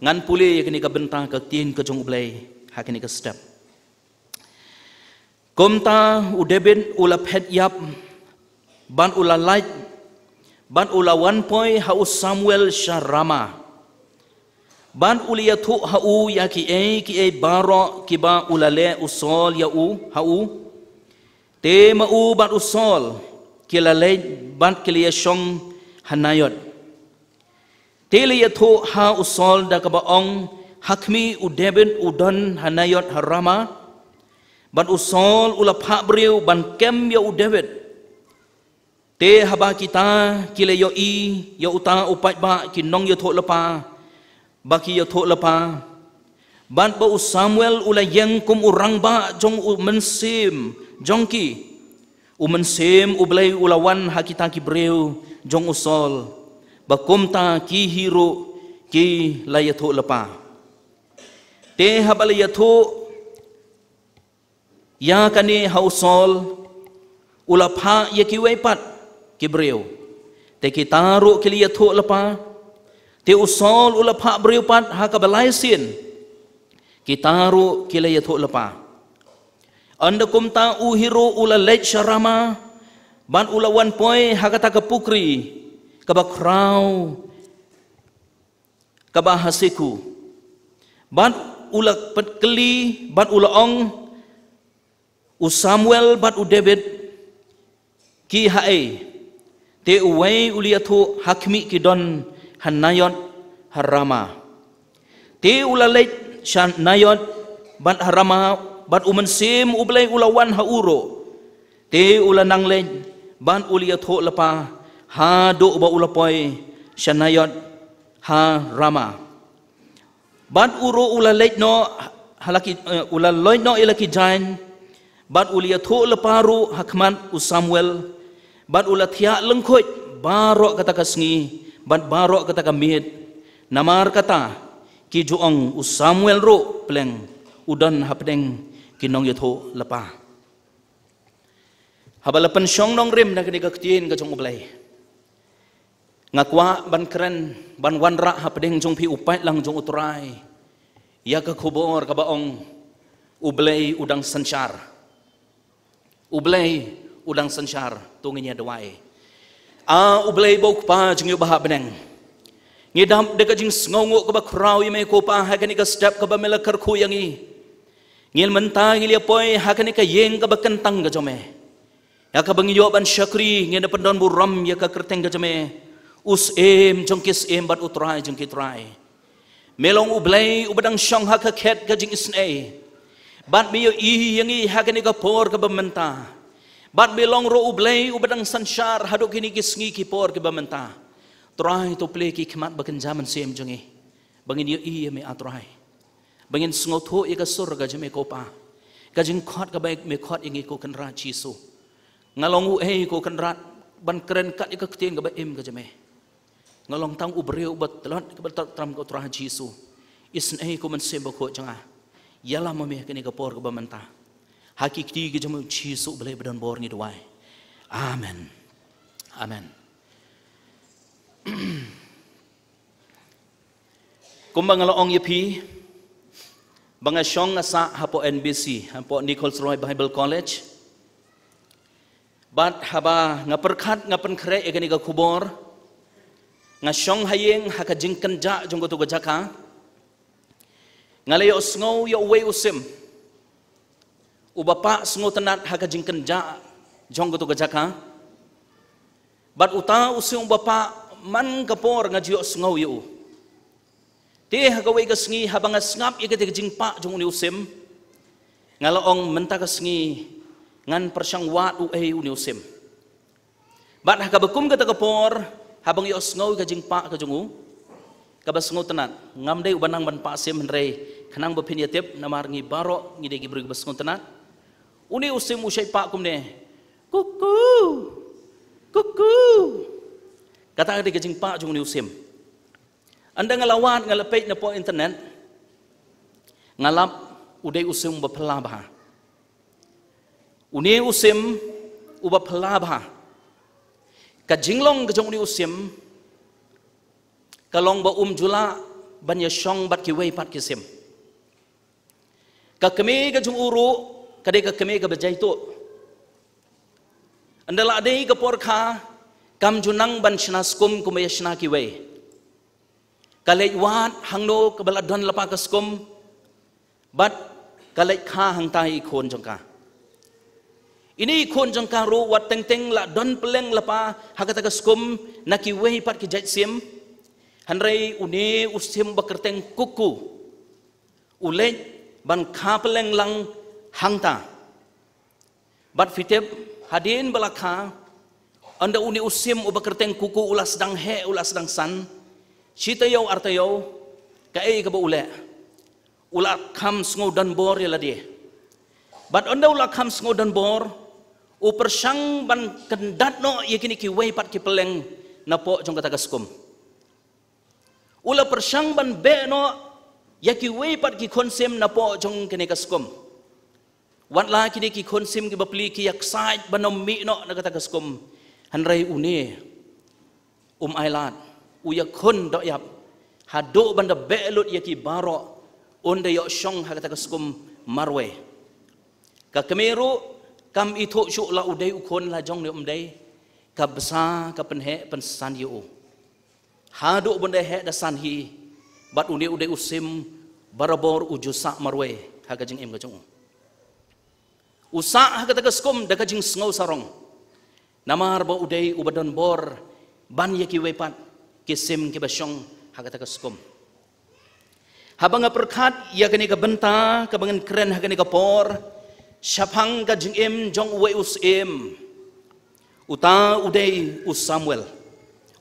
Ngan pule ïa kane ka bynta ka ktien ka jong U Blei ha kane ka step. Kumta u David u la phet ïap, bad u la lait, bad u la wan poi ha u Samuel sha Rama. Bad u la ïathuh ha u ïa kiei kiei baroh kiba u la leh u Saul ïa u ha u. Te ma u bad u Saul ki la leit bad ki la ïashong ha Naioth. Te la ïathuh ha u Saul da kaba ong, ha khmih u David u don ha Naioth ha Rama. Bad u Saul u la phah briew ban kem ïa u David. Te haba kita ki la ïohi ïa uta u paidbah ki nongïathuhlypa ba ki ïathuhlypa, bad ba u Samuel u la ïeng kum u rangbah jong u mynsiem jong ki, u Mynsiem U Blei u la wan ha kita ki briew jong u Saul, ba kumta ki hi ruh ki la ïathuhlypa. Te haba la ïathuh ïa kane ha u Saul, u la phah ïa kiwei pat ki briew. Te kita ruh ki la ïathuhlypa. Te u Saul u la phah briew pat ha kaba lai sien. Kita ruh ki la ïathuhlypa. Ynda kumta u hi ruh u la leit sha Rama, bad u la wan poi ha kata ka pukri kaba khraw kaba ha Seku. Bad u la pynkylli bad u la ong, u Samuel bad u David ki haei? Te uwei u la ïathuh, ha khmih ki don ha Naioth ha Rama. Te u la leit sha Naioth bad ha Rama, bad u Mynsiem U Blei u la wan ha u ruh. Te u la nang leit bad u la ïathuhlypa haduh ba u la poi sha Naioth ha Rama. Bad u ruh u la leit noh ha la ki, eh, u la leit noh ïa la ki jaiñ, bad u la ïathuhlypa ruh ha khmat u Samuel, bad u la thiah lyngkhuid baroh kata ka sngi bad baroh kata ka miet. Namar kata ki ju ong, u Samuel ruh pleng u don hapdeng ki nongïathuhlypa. Haba la pynshong nongrim na kane ka ktien ka jong U Blei, nga kwah ban kren, ban wanrah hapdeng jong phi u paidlang jong U Trai ïa ka khubor kaba ong, U Blei u dang synshar. U Blei u dang synshar. To ngin ïa duwai. A U Blei ba u Kpa jong ngi uba ha bneng, ngi dap da ka jingsngewnguh kaba khraw ïa me ko Pa ha kane ka step kaba me la kyrkhu ïa ngi. Ngin mynta ngi la poi ha kane ka ïing kaba kyntang ka jong me, ïa kaba ngi ïoh ban shakri, ngin da pyndonburom ïa ka kyrteng ka jong me, u Syiem jong ki syiem bad u Trai jong ki trai. Me long U Blei uba dang shong ha ka khet ka jingisynei. Bad me ïohi ïa ngi ha kane ka por kaba mynta. Bad me long ruh U Blei uba dang synshar haduh kine ki sngi ki por kiba mynta. Trai, to plie ki khmat ba kynja mynsiem jong ngi, ba ngin ïohi ïa me, A Trai. Ba ngin sngewthuh ïa ka sur ka jong me ko Pa, ka jingkhot kaba me khot ïa ngi ko Kynrad Jisu. Nga long uei ko Kynrad ban kren kat ïa ka ktien kaba im ka jong me? Nga long tang u briew uba tlot kaba tlot tram ko Trai Jisu. Isynei ko Mynsiem Bakhuid jong nga. Ïalam ma me kane ka por kaba mynta. Ha ki kti ki jong me Jisu U Blei ba donbor ngi duwai. Amen. Amen. Kumba nga la ong ïa phi, ba nga shong nga sah hapoh N B C, hapoh Nichols Roy Bible College. Bad haba nga pyrkhat, nga pynkhreh ïa kane ka khubor, nga shong ha ïing ha ka jingkynjah jong kato ka jaka. Nga la ïohsngew ïa uwei u sim uba pah sngewtynnat ha ka jingkynjah jong kato ka jaka. Bad uta u sim uba pah, man ka por nga ju ïohsngew ïa u. Te ha kawei ka sngi haba nga sngap ïa kata ka jingpah jong une u sim, nga la ong, mynta ka sngi ngan pyrshang wad uei une u sim. Bad ha kaba kum kata ka por, haba nga ïohsngew ïa ka jingpah ka jong u, kaba sngewtynnat, ngam dei uba nang ban pah sim hynrei khnang ba phin ïatip, namar ngi baroh ngi dei ki briew kiba sngewtynnat. Une u sim u shait pah kumne, kuku, kuku. Kata ka dei ka jingpah jong une u sim. Ynda nga la wad, nga la peit na poh internet, nga lap u dei u sim uba phylla bha. Une u sim uba phylla bha, ka jinglong ka jong une u sim ka long ba um ju lah ban ïashong bad kiwei pat ki sim. Ka kmie ka jong u ruh ka dei ka kmie kaba jaituh. Ynda la dei ka por kha, kam ju nang ban shna skum kumba ïashna kiwei. Ka leit wad hangno kaba la don lypa ka skum, bad ka leit kha hangta ïa i khun jong ka. Ine i khun jong ka ruh wat teng teng la don pylleng lypa ha kata ka skum na kiwei pat ki jait sim. Hynrei une u sim ba kyrteng Kuku u leit ban kha pylleng lang hangta. Bad phi tip, hadien ba la kha, ynda une u sim uba kyrteng Kuku u la sdang heh, u la sdang san, shi taïew ar taïew, kaei kaba u leh? U la kham sngew donbor ïa lade. Bad ynda u la kham sngew donbor, u pyrshang ban kyndat noh ïa kine kiwei pat ki pylleng napoh jong kata ka skum. U la pyrshang ban beh noh ïa kiwei pat ki khun sim napoh jong kane ka skum. Wat la kine ki khun sim ki bapli ki ïaksaid ban ym mih noh na kata ka skum. Hynrei une um ailad, u ïakhun dohïap, haduh ban da beh lut ïa ki baroh, un da ïoh shong ha kata ka skum marwei. Ka kmie ruh kam ithuh shuh la u dei u khun la jong ne um dei, ka bsa ka pynheh pynsan ïa u. Haduh ban da heh da san hi, bad une u dei u sim barabor u ju sah marwei ha ka jingim ka jong u. U sah ha kata ka skum da ka jingsngew sarong. Namar ba u dei uba donbor ban ïa kiwei pat ki sim kiba shong ha kata ka skum. Haba nga pyrkhat ïa kane ka bynta kaba ngan kren ha kane ka por shaphang ka jingim jong uwei u syiem. Uta u dei u Samuel.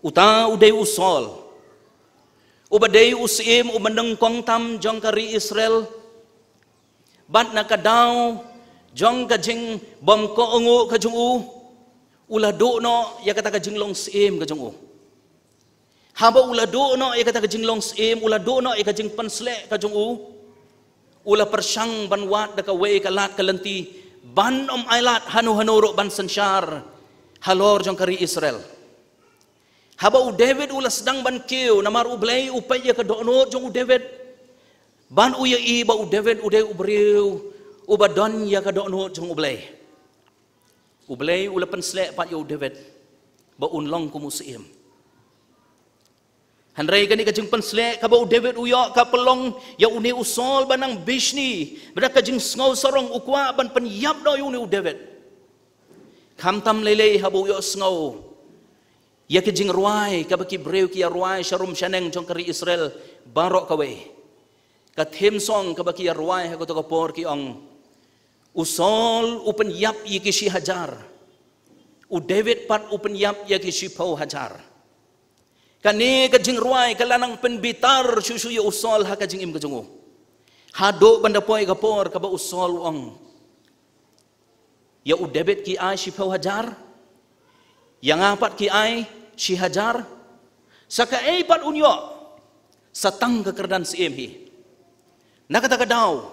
Uta u dei u Saul. Uba dei u syiem uba nyngkong tam jong ka ri Israel. Bad na ka daw jong ka jingbymkohnguh ka jong u, u la duh noh ïa kata ka jinglong syiem ka jong u. Haba u la duh noh ïa kata ka jinglong syiem, u la duh noh ïa ka jingpynsleh ka jong u, u la pyrshang ban wad da kawei ka lad ka lynti ban ym ailad hano hano ruh ban synshar halor jong ka ri Israel. Haba u David u la sdang ban kiew, namar U Blei u peit ïa ka dohnud jong u David. Ban u ïa i ba u David u dei u briew uba don ïa ka dohnud jong U Blei. U Blei u la pynsleh pat ïa u David ba un long kum u syiem. Hynrei kane ka jingpynsleh kaba u David u ïoh ka pynlong ïa une u Saul ba nang bishni, ba da ka jingsngew sarong u kwah ban pynïap noh ïa une u David. Khamtam lei lei haba u ïohsngew ïa ki jingrwai kaba ki briew ki ïa rwai sharum shaneng jong ka ri Israel baroh kawei. Ka theme song kaba ki ïa rwai ha kato ka por ki ong, u Saul u pynïap ïa ki shi hajar, u David pat u pynïap ïa ki shiphew hajar. Kane ka jingrwai ka la nang pynbitar shuh shuh ïa u Saul ha ka jingim ka jong u. Haduh ban da poi ka por kaba u Saul u ong, ïa u David ki ai shiphew hajar, ïa nga pat ki ai shi hajar. Sa kaei pat un ïoh, sa tang ka kyrdan syiem hi. Na kata ka daw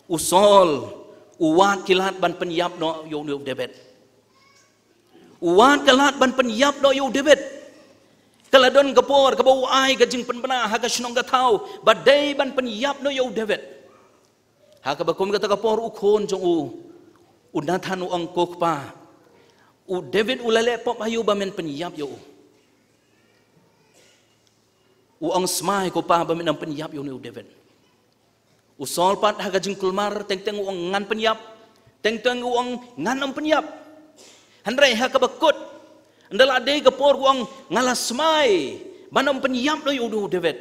u Saul u wad ki lad ban pynïap noh ïa une u David. U wad ka lad ban pynïap noh ïa u David. Ka la don ka por kaba u ai ka jingpynbna ha ka shnong ka thaw ba dei ban pynïap noh ïa u David. Ha kaba kum kata ka por u khun jong u, u Nathan u ong, ko kpa, u David u la leh pop ha ïa u ba men pynïap ïa u. U ong, smai ko pa ba men ym pynïap ïa une u David. U Saul pat ha ka jingkulmar teng teng u ong ngan pynïap, teng teng u ong ngan ym pynïap. Hynrei ha kaba kut, ynda la dei ka por u ong nga la smai ban ym pynïap noh ïa une u David.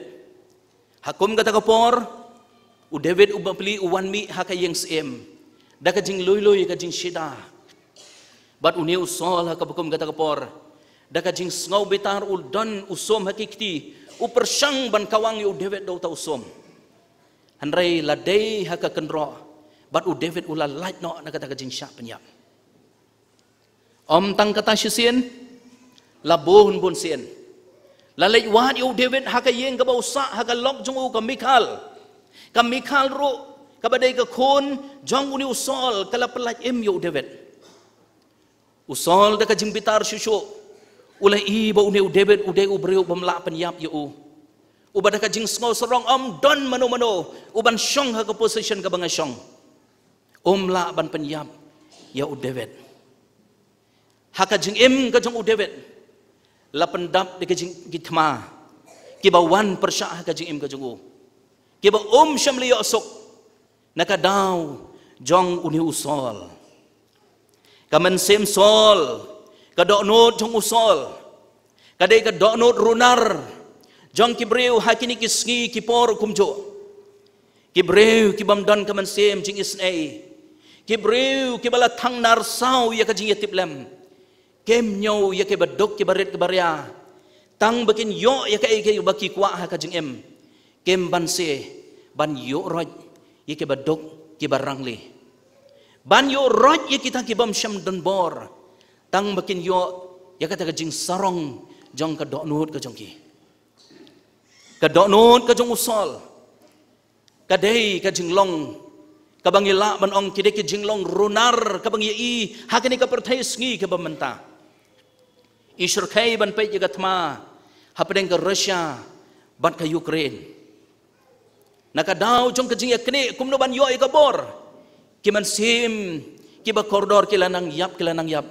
Ha kum kata ka por u David u bapli u wan mih ha ka ïing syiem da ka jinglui lui ka jingshida. Bad une u Saul ha kaba kum kata ka por da ka jingsngew bitar u don u sum ha ki kti, u pyrshang ban kawang ïa u David da uta u sum. Hynrei la dei ha ka kynroh bad u David u la lait noh na kata ka jingshah pynïap. Ym tang kata shisien, la bun bun sien la leit wad ïa u David ha ka ïing kaba u sah ha ka lok jong u ka Mikhal. Ka Mikhal ruh kaba dei ka khun jong une u Saul ka la pyllait im ïa u David. U Saul da ka jingbitar shuh shuh u la i ba une u David u dei u briew bym lah pynïap ïa u, uba da ka jingsngew sarong ym don mano mano uban shong ha ka position kaba nga shong. Um lah ban pynïap ïa u David. Ha ka jingim ka jong u David la pyndap da ka jing, ki thma kiba wan pyrshah ha ka jingim ka jong u, kiba um shym la ïoh suk na ka daw jong une u Saul. Ka mynsiem Saul, ka dohnud jong u Saul ka dei ka dohnud runar jong ki briew ha kine ki sngi ki por kumjuh. Ki briew ki bym don ka mynsiem jingisynei, ki briew kiba la thang narsaw ïa ka jingïatiplem. Kim ñiew ïa kiba duk kiba rit kiba ria, tang ba kin ïoh ïa kaei kaei ba ki kwah ha ka jingim. Kim banse ban ïuh roit ïa kiba duk kiba rangli, ban ïuh roit ïa kita ki bym shym don bor, tang ba kin ïoh ïa kata ka jingsarong jong ka dohnud ka jong ki. Ka dohnud ka jong u Saul ka dei ka jinglong kaba ngi lah ban ong ki dei ki jinglong runar kaba ngi ïohi ha kane ka pyrthei sngi kaba mynta. I shyrkhei ban peit ïa ka thma hapdeng ka Russia bad ka Ukraine. Na ka daw jong ka jingïaknieh kumno ban ïoh ïa ka bor, ki mynsiem kiba kordor ki la nang ïap, ki la nang ïap.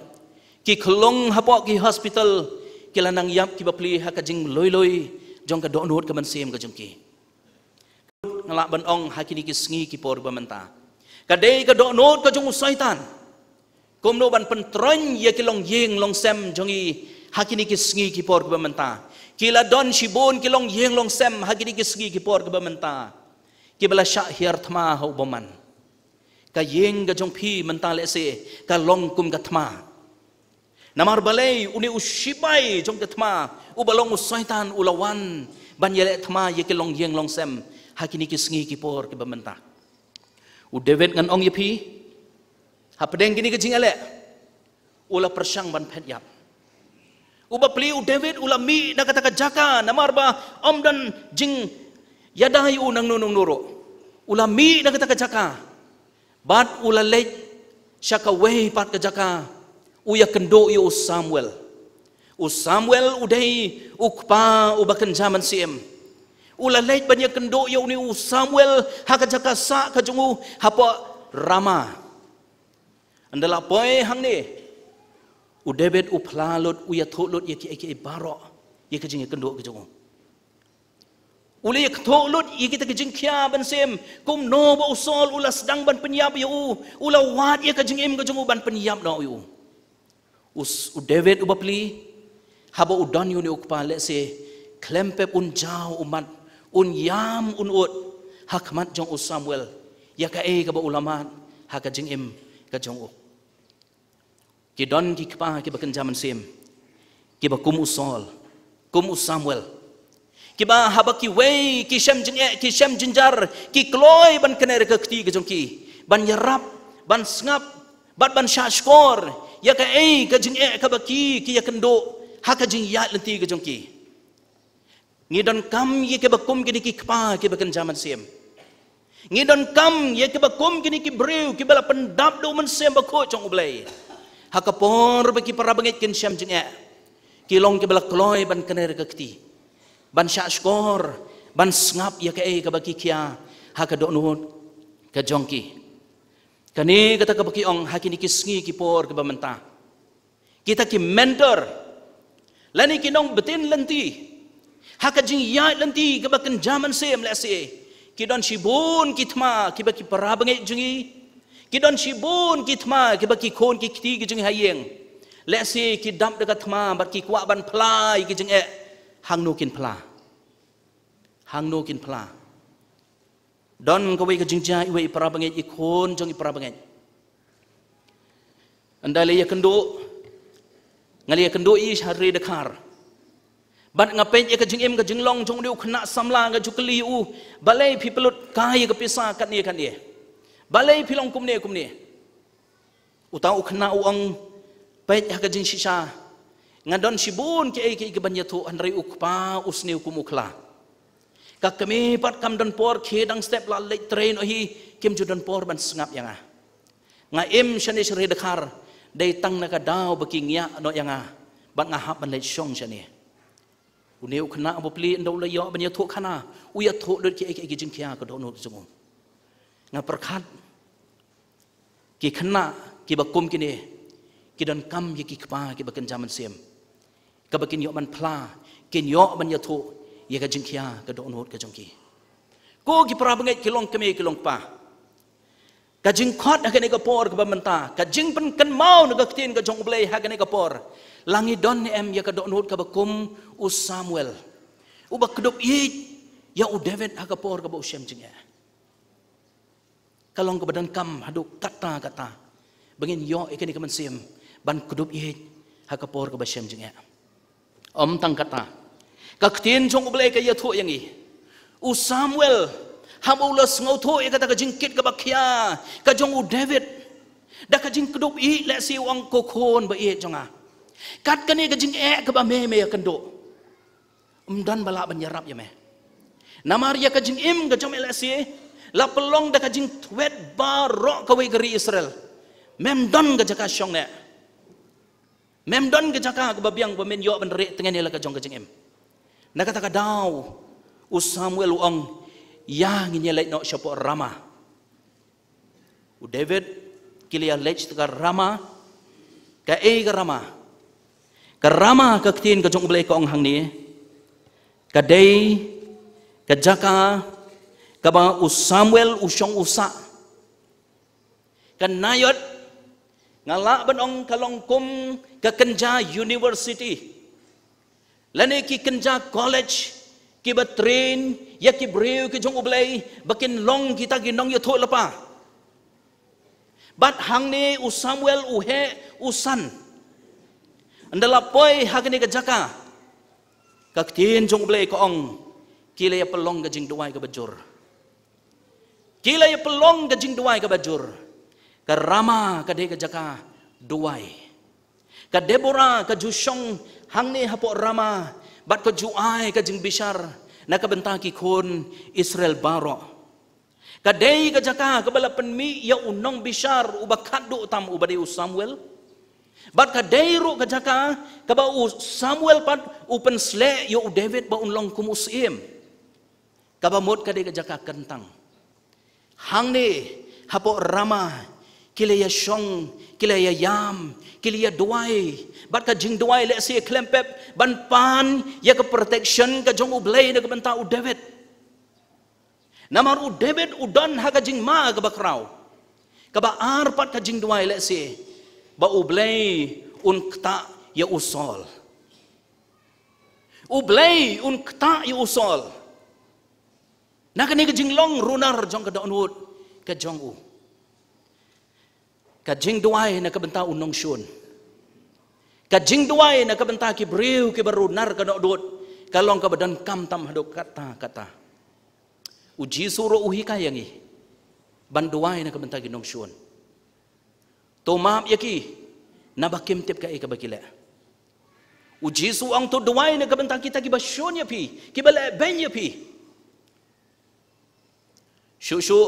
Ki khlung hapoh ki hospital ki la nang ïap kiba plie ha ka jinglui lui jong ka dohnud ka mynsiem ka jong ki. Nga lah ban ong ha kine ki sngi ki por ba mynta, ka dei ka dohnud ka jong u Soitan kumno ban pyntroiñ ïa ki longïing longsem jong ngi ha kine ki sngi ki por ba mynta. Ki la don shibun ki longïing longsem ha kine ki sngi ki por ba mynta, kiba la shah hiar thma ha u bymman. Ka ïing ka jong phi mynta lehse ka long kum ka thma. Namar balei? Une u shipai jong ka thma, uba long u Soitan, u la wan ban ïaleh thma ïa ki longïing longsem ha kine ki sngi ki por kiba mynta. U David, ngan ong ïa phi, hapdeng kine ki jingïaleh, u la pyrshang ban phet ïap. Uba plie u David u la mih na kata ka jaka namar ba ym don jingïada ïa u nangno nangno ruh. U la mih na kata ka jaka bad u la leit sha kawei pat ka jaka, u ïakynduh ïa u Samuel. U Samuel u dei u kpa uba kynja mynsiem. U la leit ban ïakynduh ïa une u Samuel ha ka jaka sah ka jong u hapoh Rama. Ynda la poi hangne, u David u phla lut, u ïathuh lut ïa kiei kiei baroh ïa ka jingïakynduh ka jong u. U la ïathuh lut ïa kita ki jingkhia mynsiem, kumno ba u Saul u la sdang ban pynïap ïa u, u la wad ïa ka jingim ka jong u ban pynïap noh ïa u. U s-, u David uba plie, haba u don ïa une u kpa lehse khlem pep un jaw ummat, un ïam un ud ha khmat jong u Samuel ïa kaei kaba u la mad ha ka jingim ka jong u. Ki don ki kpa kiba kynja mynsiem, kiba kum u Saul, kum u Samuel, kiba haba kiwei ki shem jingeh, ki shem jynjar, ki kloi ban kner ka kti ka jong ki, ban ïarap, ban sngap, bad ban shahshkor ïa kaei ka jingeh kaba ki, ki ïakynduh ha ka jingïaid lynti ka jong ki. Ngi donkam ïa kiba kum kine ki kpa kiba kynja mynsiem. Ngi donkam ïa kiba kum kine ki briew kiba la pyndap da u Mynsiem Bakhuid jong U Blei. Ha ka por ba ki para bangeit kin shem jingeh, ki long kiba la kloi ban kner ka kti, ban shahshkor, ban sngap ïa kaei kaba ki khia ha ka dohnud ka jong ki. Kane kata kaba ki ong ha kine ki sngi ki por kiba mynta. Kita ki mentor lane ki nongbtin lynti ha ka jingïaid lynti kaba kynja mynsiem lehse ki don shibun ki thma kiba ki para bangeit jong ngi, ki don shibun ki thma kiba ki khun ki kti ki jong ngi ha ïing. Lehse ki dap da ka thma bad ki kwah ban phla ïa ki jingeh. Hangno kin phla? Hangno kin phla? Don kawei ka jingjia iwei i para bangeit, i khun jong i para bangeit. Ynda la ïakynduh, nga la ïakynduh ïa i sha Ri Dkhar. Bad nga peit ïa ka jingim ka jinglong jong une u khynnah samla, nga ju kylli ïa u, balei phi pynlut kai ïa ka pisa katne katne? Balei phi long kumne kumne? Uta u khynnah u ong, peit ha ka jingshisha, nga don shibun kiei kiei kiban ïathuh, hynrei u kpa u sniew kum u khla. Ka kmie pat kam don por, khie dang step la leit trei noh hi, kim ju don por ban sngap ïa nga. Nga im shane sha Ri Dkhar dei tang na ka daw ba ki ngiah noh ïa nga bad nga hap ban leit shong shane. Une u khynnah uba plie, ynda u la ïoh ban ïathuh khana, u ïathuh lut kiei kiei ki jingkhia ka dohnud jong u. Nga pyrkhat, ki khynnah kiba kum kine ki donkam ïa ki kpa kiba kynja mynsiem, kaba kin ïoh ban phla, kin ïoh ban ïathuh ïa ka jingkhia ka dohnud ka jong ki. Ko ki para bangeit, ki long kmie ki long kpa, ka jingkhot ha kane ka por kaba mynta, ka jingpynkynmaw na ka ktien ka jong U Blei ha kane ka por, la ngi don ne em ïa ka dohnud kaba kum u Samuel? Uba kdup ïeit ïa u David ha ka por kaba u shem jingeh. Ka long kaba donkam haduh katta katta ba ngin ïoh ïa kane ka mynsiem ban kdup ïeit ha ka por kaba shem jingeh. Ym tang katta, ka ktien jong U Blei ka ïathuh ïa ngi, u Samuel, haba u la sngewthuh ïa kata ka jingkit kaba khia ka jong u David, da ka jingkdup ïeit lehse u ong, ko khun ba ïeit jong nga, kat kane ka jingeh kaba me me ïakynduh, ym don ba lah ban ïarap ïa me. Namar ïa ka jingim ka jong me lehse la pynlong da ka jingtwet baroh kawei ka ri Israel. Mem don ka jaka shong ne, mem don ka jaka kaba biang ba men ïoh ban rieh tngen ïa la ka jong ka jingim. Na kata ka daw u Samuel u ong, ïa ngin ïa leit noh shapoh Rama. U David, ki la ïa leit sha ka Rama. Kaei ka Rama? Ka Rama, ka ktien ka jong U Blei ka ong hangne, ka dei ka jaka kaba u Samuel u shong u sah. Ka Naioth, nga lah ban ong ka long kum ka kynja university lane ki kynja college kiba train ïa ki briew ki jong U Blei ba kin long kita ki nongïathuhlypa. Bad hangne u Samuel u heh u san. Ynda la poi ha kane ka jaka, ka ktien jong U Blei ka ong, ki la ïa pynlong ka jingduwai kaba jur. Ki la ïa pynlong ka jingduwai kaba jur. Ka Rama ka dei ka jaka duwai. Ka Deborah ka ju shong hangne hapoh Rama bad ka ju ai ka jingbishar na ka bynta ki khun Israel baroh. Ka dei ka jaka kaba la pynmih ïa u nongbishar uba khatduh tam uba dei u Samuel. Bad ka dei ruh ka jaka kaba u Samuel pat u pynsleh ïa u David ba un long kum u syiem. Kaba mut ka dei ka jaka kyntang. Hangne hapoh Rama ki la ïa shong, ki la ïa ïam, ki la ïa duwai. Bad ka jingduwai lehse khlem pep ban pan ïa ka protection ka jong U Blei na ka bynta u David. Namar u David u don ha ka jingma kaba khraw. Kaba ar pat ka jingduwai lehse ba U Blei un ktah ïa u Saul. U Blei un ktah ïa u Saul na kane ka jinglong runar jong ka dohnud ka jong u. Ka jingduwai na ka bynta u nongshun, ka jingduwai na ka bynta ki briew kiba runar ka dohnud, ka long kaba donkam tam haduh katta katta. U Jisu ruh u hikai ïa ngi ban duwai na ka bynta ki nongshun. To map ïa ki, naba kim tip kaei kaba ki leh. U Jisu u ong, to duwai na ka bynta kita kiba shun ïa phi, kiba lehbeiñ ïa phi. Shuh shuh,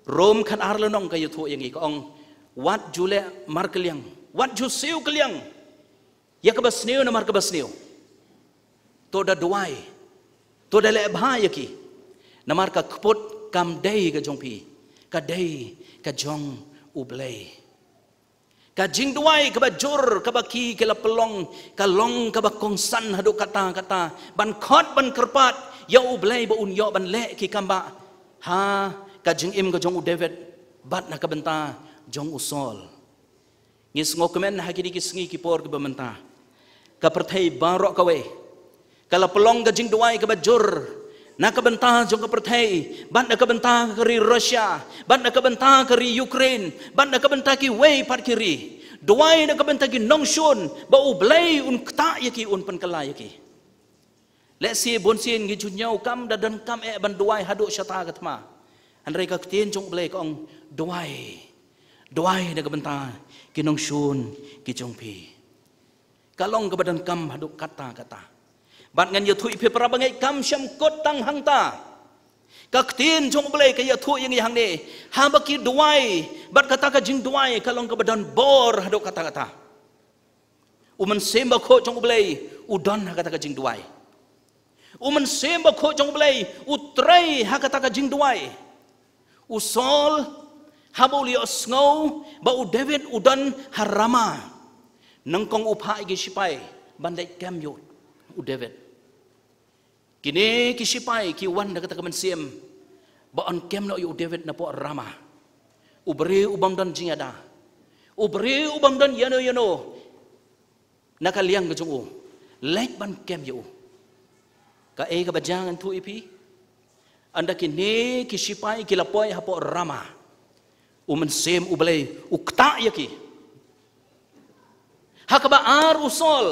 Rom khatar lynnong ka ïathuh ïa ngi, ka ong, wat ju leh markylliang, wat ju siew kylliang ïa kaba sniew namar kaba sniew. To da duwai, to da leh bha ïa ki. Namar ka kput kam dei ka jong phi, ka dei ka jong U Blei. Ka jingduwai kaba jur kaba ki ki la pynlong ka long kaba kongsan haduh katta katta ban khot ban kyrpad ïa U Blei ba un ïoh ban leh ki kam bah ha ka jingim ka jong u David bad na ka bynta jong u Saul. Ngi sngewkmen ha kine ki sngi ki por kiba mynta, ka pyrthei baroh kawei ka la pynlong ka jingduwai kaba jur na ka bynta jong ka pyrthei, bad na ka bynta ka ri Russia, bad na ka bynta ka ri Ukraine, bad na ka bynta kiwei pat ki ri. Duwai na ka bynta ki nongshun ba U Blei un ktah ïa ki, un pynkylla ïa ki. Lehse bunsien ngi ju ñiewkam da donkam eh ban duwai haduh shata ka thma. Hynrei ka ktien jong U Blei ka ong, duwai, duwai na ka bynta ki nongshun ki jong phi. Ka long kaba donkam haduh katta katta. Bad ngan ïathuh ïa phi para bangeit, kam shym kut tang hangta. Ka ktien jong U Blei ka ïathuh ïa ngi hangne, haba ki duwai, bad kata ka jingduwai ka long kaba don bor haduh katta katta. U Mynsiem Bakhuid jong U Blei u don ha kata ka jingduwai. U Mynsiem Bakhuid jong U Blei u trei ha kata ka jingduwai. U Saul, haba u la ïohsngew ba u David u don ha Rama, nyngkong u phah ïa ki shipai ban leit kem ïa u David. Kine ki shipai ki wan da kata ka mynsiem ba yn kem noh ïa u David napoh Rama. U briew u bym don jingïada, u briew u bym don ïano ïano na ka liang ka jong u, leit ban kem ïa u. Kaei kaba jia ngan ïathuh ïa phi? Ynda kine ki shipai ki la poi hapoh Rama, u Mynsiem U Blei u ktah ïa ki. Ha kaba ar u Saul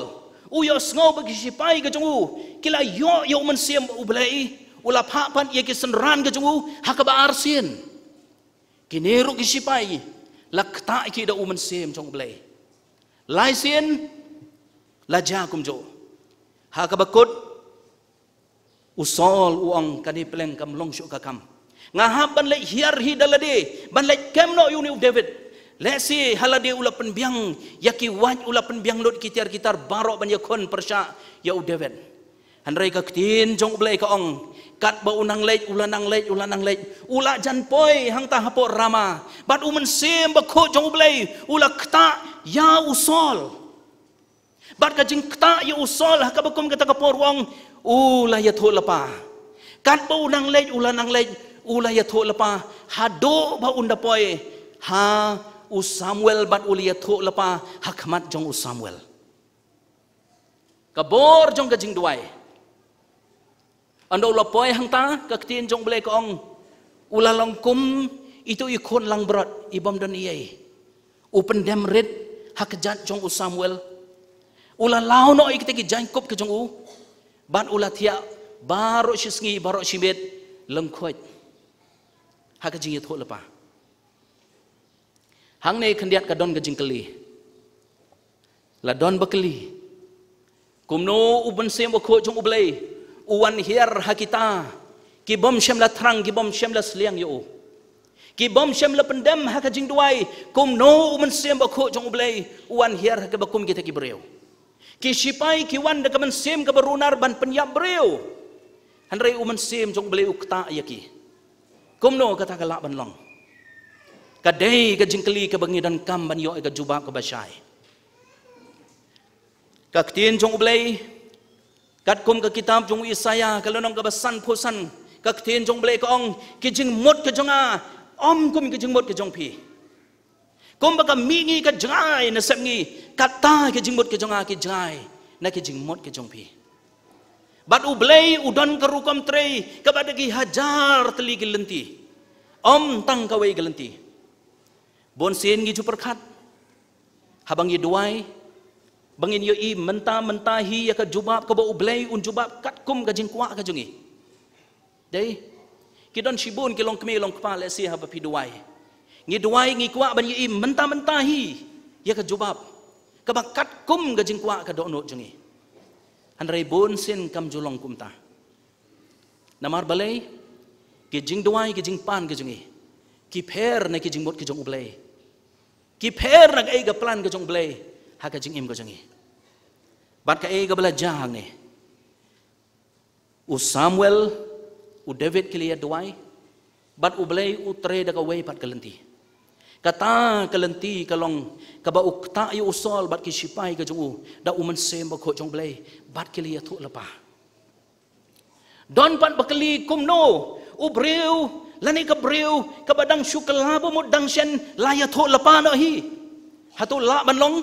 u ïohsngew ba ki shipai ka jong u ki la ïoh ïa u Mynsiem U Blei, u la phah pat ïa ki synran ka jong u ha kaba arsien. Kine ruh ki shipai la ktah ïa ki da u Mynsiem jong U Blei. Lai sien la jia kumjuh. Ha kaba kut u Saul u ong, kane pleng kam long shuh ka kam. Nga hap ban leit hiar hi da lade ban leit kem noh ïa une u David. Lehse ha lade u la pynbiang ïa ki wait, u la pynbiang lut ki tiar ki tar baroh ban ïakhun pyrshah ïa u David. Hynrei ka ktien jong U Blei ka ong, katba u nang leit, u la nang leit, u la nang leit, u la jan poi hangta hapoh Rama, bad u Mynsiem Bakhuid jong U Blei u la ktah ïa u Saul. Bad ka jingktah ïa u Saul ha kaba kum kata ka por u ong, u la ïathuh lypa. Katba u nang leit, u la nang leit, u la ïathuh lypa, haduh ba un da poi ha u Samuel bad u la ïathuh lypa ha khmat jong u Samuel. Ka bor jong ka jingduwai. Ynda u la poi hangta, ka ktien jong U Blei ka ong, u la long kum itu i khun langbrot i bym don ei ei. U pyndem rit ha kjat jong u Samuel. U la law noh ïa kita ki jaiñkup ka jong u. Bad u la thiah baroh shi sngi, baroh shi miet, lyngkhuid ha ka jingïathuh lypa. Hangne khyndiat ka don ka jingkylli. La don ba kylli, kumno u Mynsiem Bakhuid jong U Blei u wan hiar ha kita ki bym shym la thrang, ki bym shym la sliang ïa u, ki bym shym la pyndem ha ka jingduwai? Kumno u Mynsiem Bakhuid jong U Blei u wan hiar ha kaba kum kita ki briew? Ki shipai ki wan da ka mynsiem kaba runar ban pynïap briew. Hynrei u Mynsiem jong U Blei u ktah ïa ki. Kumno kata ka lah ban long? Ka dei ka jingkylli kaba ngi donkam ban ïoh ïa ka jubab kaba shai. Ka ktien jong U Blei, katkum ka kitab jong u Isaïah, ka lynnong kaba sanphew san, ka ktien jong U Blei ka ong, ki jingmut ka jong nga ym kum ki jingmut ka jong phi. Kumba ka mihngi ka jngai na sepngi, kata ki jingmut ki jong nga ki jngai na ki jingmut ki jong phi. Bad U Blei u don ka rukom trei kaba da ki hajar tylli ki lynti, ym tang kawei ka lynti. Bun sien ngi ju pyrkhat, haba ngi duwai, ba ngin ïohi mynta mynta hi ïa ka jubab kaba U Blei un jubab katkum ka jingkwah ka jong ngi. Dei, ki don shibun ki longkmie longkpa, lehse haba phi duwai, ngi duwai ngi kwah ban ïohi mynta mynta hi ïa ka jubab kaba katkum ka jingkwah ka dohnud jong ngi. Hynrei bun sien kam ju long kumta. Namar balei? Ki jingduwai ki jingpan ki jong ngi ki pher na ki jingmut ki jong U Blei. Ki pher na kaei ka plan ka jong U Blei ha ka jingim ka jong ngi. Bad kaei kaba la jia hangne? U Samuel, u David ki la ïa duwai, bad U Blei u trei da kawei pat ka lynti. Kata ka lynti ka long kaba u ktah ïa u Saul bad ki shipai ka jong u da u Mynsiem Bakhuid jong U Blei, bad ki la ïathuh lypa. Don pat ba kylli, kumno u briew lane ka briew kaba dang shu kylla ba mut dang shen la ïathuh lypa noh hi? Hato lah ban long?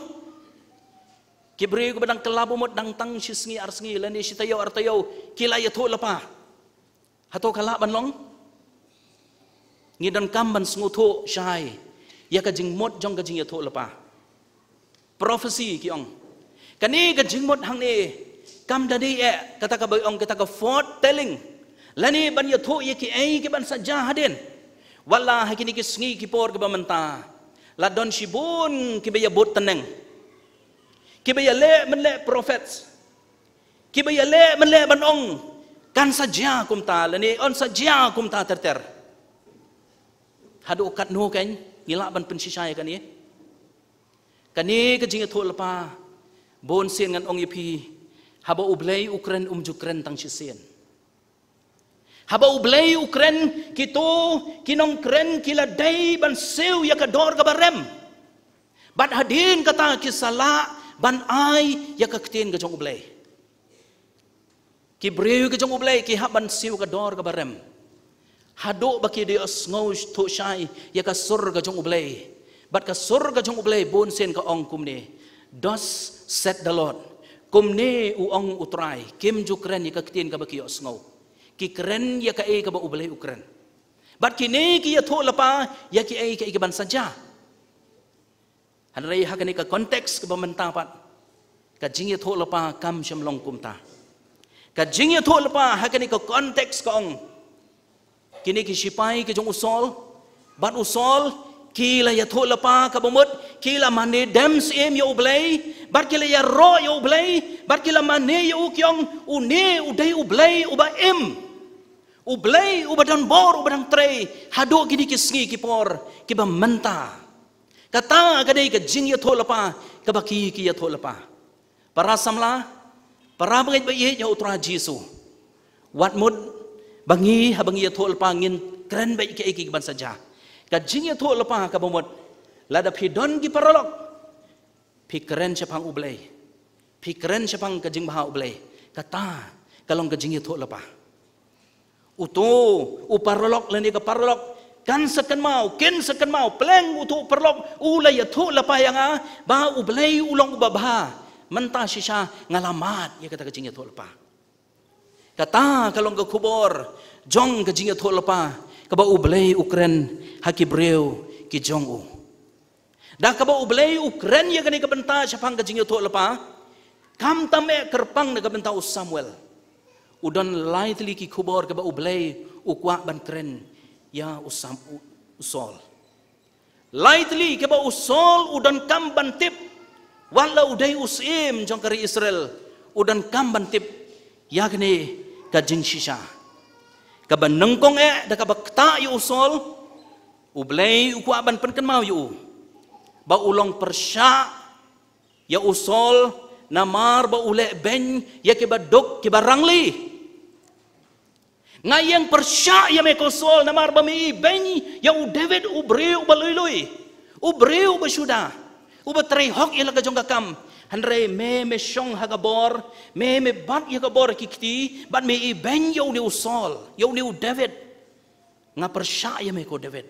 Ki briew kiba dang kylla ba mut dang tang shi sngi ar sngi lane shi taïew ar taïew ki la ïathuh lypa. Hato ka lah ban long? Ngi donkam ban sngewthuh shai ïa ka jingmut jong ka jingïathuh lypa. Prophecy ki ong. Kane ka jingmut hangne kam da dei eh kata kaba ong kata ka foretelling lane ban ïathuh ïa kiei kiban sa jia hadien. Wat la ha kine ki sngi ki por kiba mynta la don shibun kiba ïa bud tneng, kiba ïaleh mynleh prophets, kiba ïaleh mynleh ban ong kan sa jia kumta lane yn sa jia kumta ter ter. Haduh katno kein ngi lah ban pynshisha ïa kane? Kane ka jingïathuh lypa, bun sien ngan ong ïa phi, haba U Blei u kren um ju kren tang shisien. Haba U Blei u kren, kito ki nongkren ki la dei ban siew ïa ka dor kaba rem. Bad hadien kata ki sa lah ban ai ïa ka ktien ka jong U Blei. Ki briew ka jong U Blei ki hap ban siew ka dor kaba rem haduh ba ki da ïohsngew thuh shai ïa ka sur ka jong U Blei. Bad ka sur ka jong U Blei bun sien ka ong kumne, "Thus said the Lord, Kumne u ong u Trai, kim ju kren ïa ka ktien kaba ki ïohsngew. Ki kren ïa kaei kaba U Blei u kren. Bad kine ki ïathuh lypa ïa kiei kiei ki ban sa jia. Hynrei ha kane ka context kaba mynta pat, ka jingïathuh lypa kam shym long kumta. Ka jingïathuh lypa ha kane ka context ka ong, kine ki shipai ki jong u Saul, bad u Saul, ki la ïathuh lypa kaba mut, ki la mane dem syiem ïa U Blei, bad ki la ïaroh ïa U Blei, bad ki la mane ïa u, ki ong, une u dei U Blei uba im, U Blei uba don bor, uba dang trei haduh kine ki sngi ki por kiba mynta. Kata ka dei ka jingïathuh lypa kaba ki, ki ïathuh lypa. Para samla, para bangeit ba ïeit ïa U Trai Jisu, wat mut ba ngi, haba ngi ïathuh lypa, ngin kren beit kiei kiei ki ban sa jia. Ka jingïathuh lypa kaba mut, lada phi don ki paralok, phi kren shaphang U Blei, phi kren shaphang ka jingbha U Blei, kata ka long ka jingïathuh lypa. Uto u paralok lane ka paralok kan sa kynmaw, kin sa kynmaw, pleng uto u paralok u la ïathuh lypa ïa nga ba U Blei u long uba bha. Mynta shisha nga la mad ïa kata ka jingïathuh lypa. Kata ka long ka khubor jong ka jingïathuh lypa kaba U Blei u kren ha ki briew ki jong u. Da kaba U Blei u kren ïa kane ka bynta shaphang ka jingïathuh lypa, khamtam eh kyrpang na ka bynta u Samuel. U don lai tylli ki khubor kaba U Blei u kwah ban kren ïa u Sam, u, u Saul. Lai tylli kaba u Saul u donkam ban tip, wat la u dei u syiem jong ka ri Israel, u donkam ban tip ïa kane ka jingshisha. Kaba nyngkong eh, da kaba ktah ïa u Saul, U Blei u kwah ban pynkynmaw ïa u ba u long pyrshah ïa u Saul, namar ba u leh beiñ ïa kiba duk kiba rangli. Nga ïeng pyrshah ïa me ko Saul, namar ba me ibeiñ ïa u David, u briew uba lui lui, u briew uba shuda, uba trei hok ïa la ka jong ka kam. Hynrei me, me shong ha ka bor, me, me bat ïa ka bor ki kti, bad me ibeiñ ïa une u Saul, ïa une u David. Nga pyrshah ïa me ko David.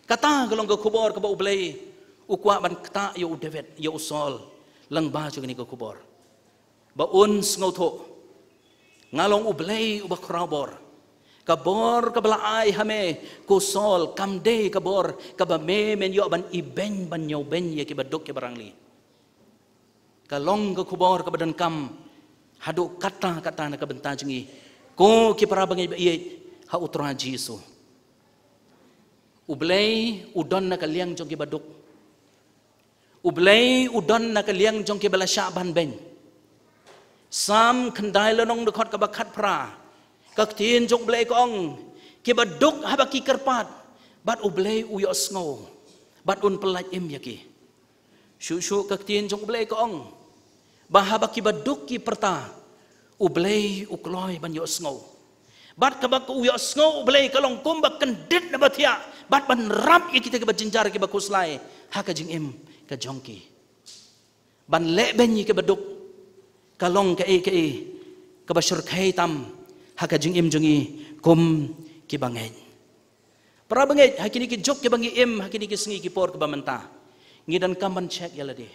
Kata ka long ka khubor kaba U Blei u kwah ban ktah ïa u David, ïa u Saul, lyngba jong kane ka khubor. Ba un sngewthuh, nga long U Blei uba khraw bor. Ka bor kaba la ai ha me ko Saul kam dei ka bor kaba me men ïoh ban ibeiñ, ban ñiewbeiñ ïa kiba duk kiba rangli. Ka long ka khubor kaba donkam haduh katta katta na ka bynta jong ngi, ko ki para bangeit ba ïeit ha U Trai Jisu. U Blei u don na ka liang jong kiba duk. U Blei u don na ka liang jong kiba la shah ban beiñ. Salm khyndai lynnong dkhot kaba khatphra, ka ktien jong U Blei ka ong, kiba duk haba ki kyrpad, bad U Blei u ïohsngew, bad un pyllait im ïa ki. Shuh shuh ka ktien jong U Blei ka ong ba haba kiba duk ki pyrta, U Blei u kloi ban ïohsngew. Bad kaba u ïohsngew U Blei ka long kumba kyndit na ba thiah, bad ban rap ïa kita kiba jynjar kiba khuslai ha ka jingim ka jong ki. Ban leh beiñ ïa kiba duk ka long kaei kaei kaba shyrkhei tam ha ka jingim jong ngi kum kiba ngeit. Para bangeit, ha kine ki juk kiba ngi im ha kine ki sngi ki por kiba mynta, ngi donkam ban check ïa lade.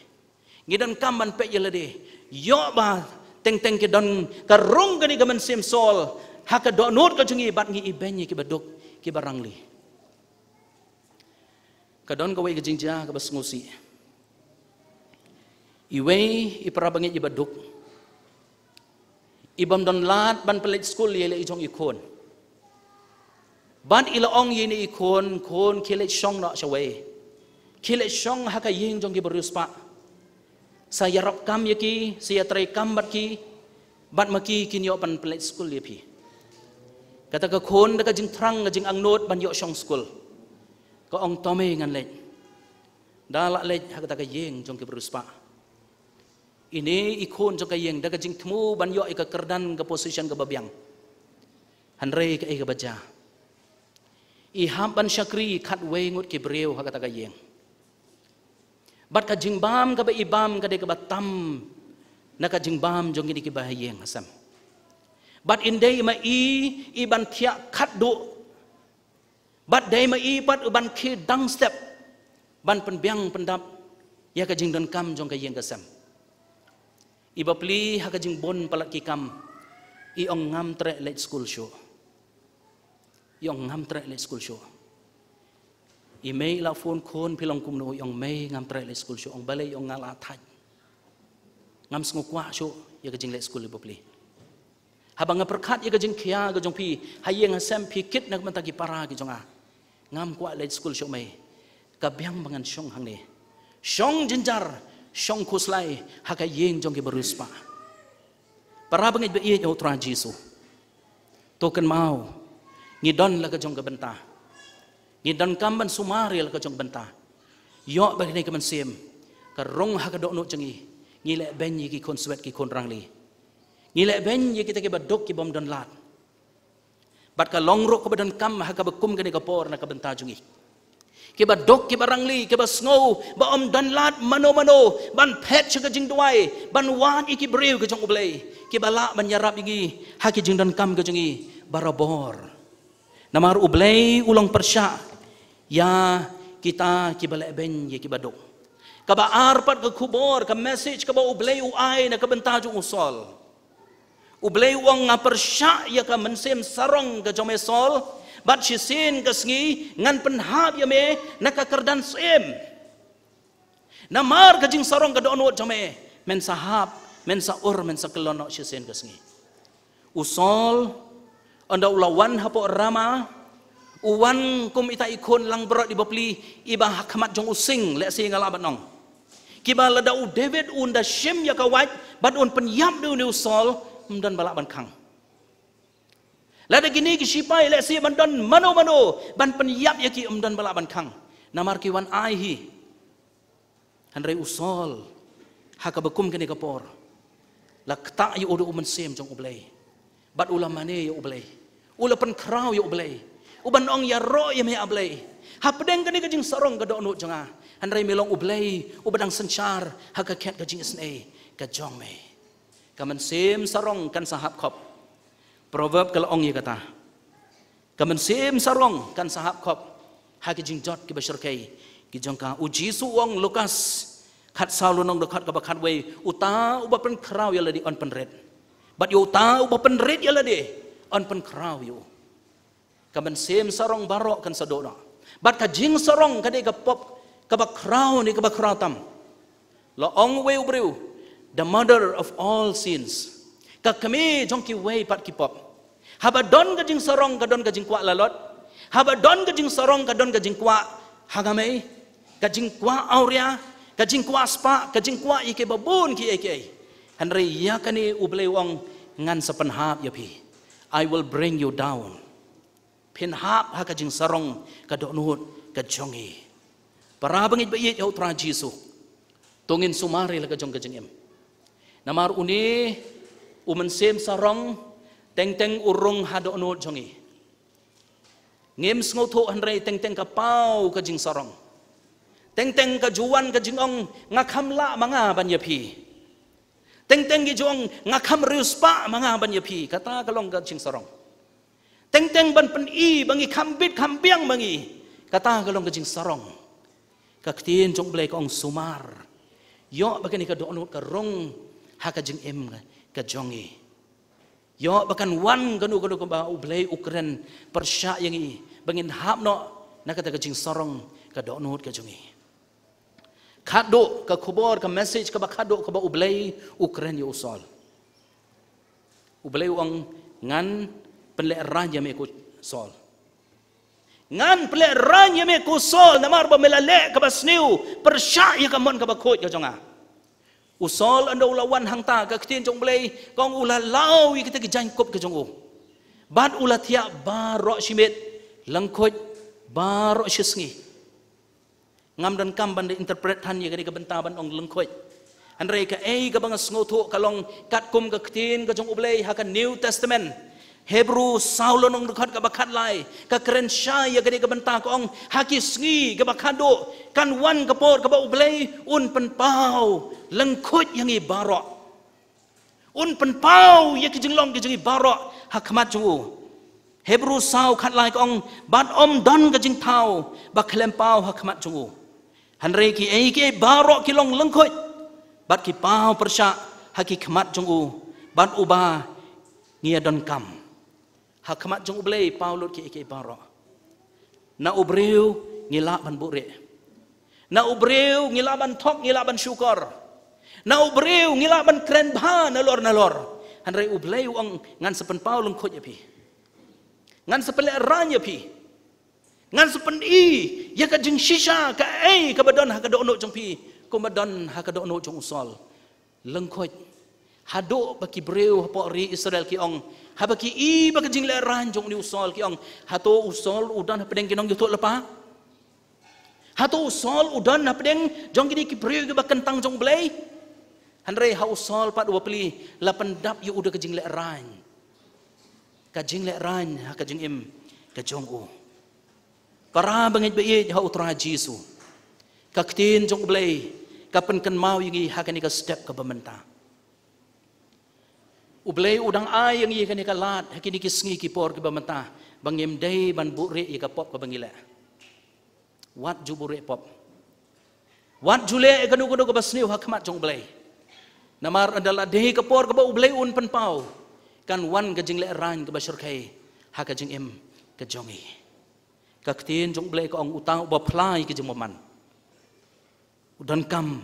Ngi donkam ban peit ïa lade. Ïoh ba teng teng ki don ka rung kane ka mynsiem Saul ha ka dohnud ka jong ngi bad ngi ibeiñ ïa kiba duk kiba rangli. Ka don kawei ka jingjia kaba sngewsih. Iwei i para bangeit iba duk, i bym don lad ban pynleit skul ïa la i jong i khun. Bad i la ong ïa ine i khun, khun khie leit shong noh shawei. Khie leit shong ha ka ïing jong ki ba riewspah. Sa ïarap kam ïa ki, sa ïatrei kam bad ki, bad ma ki kin ïoh ban pynleit skul ïa phi. Kata ka khun da ka jingthrang, ka jingangnud ban ïoh shong skul, ka ong, to mei ngan leit. Da lah leit ha kata ka ïing jong ki ba riewspah. Ine i khun jong ka ïing da ka jingthmu ban ïoh ïa ka kyrdan, ka position kaba biang. Hynrei kaei kaba jia? I hap ban shakri khatwei ngut ki briew ha kata ka ïing. Bad ka jingbam kaba i bam ka dei kaba tam na ka jingbam jong kine kiba ha ïing ha sem. Bad ym dei ma i, i ban thiah khatduh. Bad dei ma i pat u ban khie dang step ban pynbiang pyndap ïa ka jingdonkam jong ka ïing ka sem. I bapli ha ka jingbun palat ki kam, i ong ngam treh leit skul shuh. I ong ngam treh leit skul shuh. I mei i la phone, khun phi long kumno? I ong mei ngam treh leit skul shuh. Ong balei? I ong nga la thait. Ngam sngew kwah shuh ïa ka jingleit skul i bapli. Haba nga pyrkhat ïa ka jingkhia ka jong phi ha ïing ha sem, phi kit na ka bynta ki para ki jong nga. Ngam kwah leit skul shuh mei. Ka biang ba ngan shong hangne, shong jynjar, shong khuslai ha ka ïing jong ki bariewspah. Para bangeit ba ïeit ha u Trai Jisu, to kynmaw, ngi don la ka jong ka bynta. Ngi donkam ban sumar ïa la ka jong ka bynta. Ïoh ba kane ka mynsiem ka rung ha ka dohnud jong ngi. Ngi leh beiñ ïa ki khun swet ki khun rangli. Ngi leh beiñ ïa kita kiba duk ki bym don lad. Bad ka long ruh kaba donkam ha kaba kum kane ka por na ka bynta jong ngi. Kiba duk kiba rangli, kiba sngew ba ym don lad mano mano ban phet sha ka jingduwai, ban wad ïa ki briew ka jong U Blei, kiba lah ban ïarap ïa ngi ha ki jingdonkam ka jong ngi barabor. Namar U Blei u long pyrshah ïa kita kiba leh beiñ ïa kiba duk. Kaba ar pat ka khubor, ka message kaba U Blei u ai na ka bynta jong u Saul. U Blei u ong nga pyrshah ïa ka mynsiem sarong ka jong me Saul, bad shisien ka sngi ngan pynhap ïa me na ka kyrdan syiem. Namar ka jingsarong ka dohnud jong me, men sa hap, men sa ur, men sa kyllon noh shisien ka sngi. U Saul, ynda u la wan hapoh Rama, u wan kum ita i khun langbrot i bapli, iba ha khmat jong u sing, lehse nga lah ban ong. Kiba lada u David un da shim ïa ka wait bad un pynïap da une u Saul, ym don ba lah ban khang. Lada kine ki shipai lehse ban don mano mano ban pynïap ïa ki, ym don ba lah ban khang. Namar ki wan ai hi. Hynrei u Saul, ha kaba kum kane ka por, la ktah ïa u da u mynsiem jong U Blei. Bad u la mane ïa U Blei. U la pynkhraw ïa U Blei. U ban ong ïaroh ïa me A Blei. Hapdeng kane ka jingsarong ka dohnud jong nga, hynrei me long U Blei uba dang synshar ha ka khet ka jingisynei ka jong me. Ka mynsiem sarong kan sa hap khop. Proverb ka la ong ïa kata. Ka mynsiem sarong kan sa hap khop ha ki jingjot kiba shyrkhei ki jong ka. U Jisu u ong, Lukas khatsaw lynnong dkhot kaba khatwei, uta uba pynkhraw ïa lade yn pynrit. Bad ïa uta uba pynrit ïa lade yn pynkhraw ïa u. Ka mynsiem sarong baroh kan sa duh noh. Bad ka jingsarong ka dei ka pop kaba khraw ne kaba khraw tam. La ong uwei u briew, the mother of all sins. Ka kmie jong kiwei pat ki pop. Haba don ka jingsarong ka don ka jingkwah lalot. Haba don ka jingsarong ka don ka jingkwah hangamei. Ka jingkwah awria, ka jingkwah spah, ka jingkwah ïa kiba bun kiei kiei. Hynrei ïa kane U Blei u ong ngan sa pynhap ïa phi. I will bring you down. Phin hap ha ka jingsarong ka dohnud ka jong ngi. Para bangeit ba ïeit ha u Trai Jisu, to ngin sumar ïa la ka jong ka jingim. Namar une u mynsiem sarong teng teng u rung ha dohnud jong ngi. Ngim sngewthuh hynrei teng teng ka paw ka jingsarong. Teng teng ka ju wan ka jingong, nga kham lah ma nga ban ïa phi. Teng teng ki ju ong nga kham riewspah ma nga ban ïa phi. Kata ka long ka jingsarong. Teng teng ban pyni ba ngi kham bit kham biang ma ngi. Kata ka long ka jingsarong. Ka ktien jong U Blei ka ong sumar. Ïoh ba kane ka dohnud ka rung ha ka jingim ka jong ngi. Ïoh ba kan wan kano kano kaba U Blei u kren pyrshah ïa ngi ba ngin hap noh na kata ka jingsarong ka dohnud ka jong ngi. Khatduh ka khubor, ka message kaba khatduh kaba U Blei u kren ïa u Saul. U Blei u ong ngan pynlehrain ïa me ko Saul. Ngan pynlehrain ïa me ko Saul namar ba me la leh kaba sniew pyrshah ïa ka mon kaba khuid ka jong nga. U Saul ynda u la wan hangta, ka ktien jong U Blei ka ong u la law ïa kita ki jaiñkup ka jong u. Bad u la thiah baroh shi miet, lyngkhuid baroh shi sngi. Ngam donkam ban da interpret than ïa kane ka bynta ban ong lyngkhuid. Hynrei kaei kaba nga sngewthuh ka long katkum ka ktien ka jong U Blei ha ka New Testament. Hebru saw lynnong dkhot kaba khatlai ka kren shai ïa kane ka bynta, ka ong ha ki sngi kaba khatduh kan wan ka por kaba U Blei un pynpaw lyngkhuid ïa ngi baroh. Un pynpaw ïa ki jinglong ki jong ngi baroh ha khmat jong u. Hebru saw khatlai ka ong, bad ym don ka jingthaw ba khlem paw ha khmat jong u. Hynrei kiei kiei baroh ki long lyngkhuid bad ki paw pyrshah ha ki khmat jong u, bad uba ngi ïa donkam. Ha khmat jong U Blei paw lut kiei kiei baroh. Na u briew ngi lah ban buhrieh. Na u briew ngi lah ban thok, ngi lah ban shukor. Na u briew ngi lah ban kren bha nalor nalor. Hynrei U Blei u ong, ngan sa pynpaw lyngkhuid ïa phi. Ngan sa pynlehraiñ ïa phi. Ngan sa pyni ïa ka jingshisha kaei kaba don ha ka dohnud jong phi, kumba don ha ka dohnud jong u Saul. Lyngkhuid. Haduh ba ki briew hapoh ri Israel ki ong, haba ki i ba ka jinglehraiñ jong une u Saul, ki ong, hato u Saul u don hapdeng ki nongïathuhlypa? Hato u Saul u don hapdeng jong kine ki briew kiba kyntang jong U Blei? Hynrei ha u Saul pat uba plie, la pyndap ïa u da ka jinglehraiñ. Ka jinglehraiñ ha ka jingim ka jong u. Para bangeit ba ïeit ha U Trai Jisu, ka ktien jong U Blei ka pynkynmaw ïa ngi ha kane ka step kaba mynta. U Blei u dang ai ïa ngi kane ka lad ha kine ki sngi ki por kiba mynta, ba ngim dei ban buhrieh ïa ka pop kaba ngi leh. Wat ju buhrieh pop. Wat ju leh ïa kano kano kaba sniew ha khmat jong U Blei. Namar ynda la dei ka por kaba U Blei un pynpaw, kan wan ka jinglehraiñ kaba shyrkhei ha ka jingim ka jong ngi. Ka ktien jong U Blei ka ong, uta uba phla ïa ka jingbymman u donkam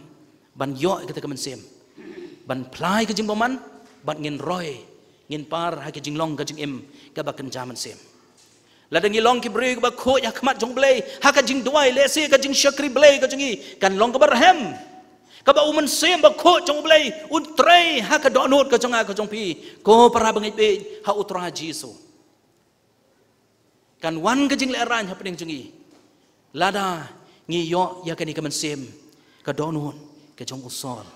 ban ïoh ïa kata ka mynsiem, ban phla ïa ka jingbymman, bad ngin roi, ngin par ha ka jinglong ka jingim kaba kynja mynsiem. Lada ngi long ki briew kiba khuid ha khmat jong U Blei ha ka jingduwai, lehse ka jingshakri Blei ka jong ngi kan long kaba rhem, kaba U Mynsiem Bakhuid jong U Blei un trei ha ka dohnud ka jong nga ka jong phi, ko para bangeit ba ïeit ha U Trai Jisu. Kan wan ka jinglehraiñ hapdeng jong ngi lada ngi ïoh ïa kane ka mynsiem, ka dohnud ka jong u Saul.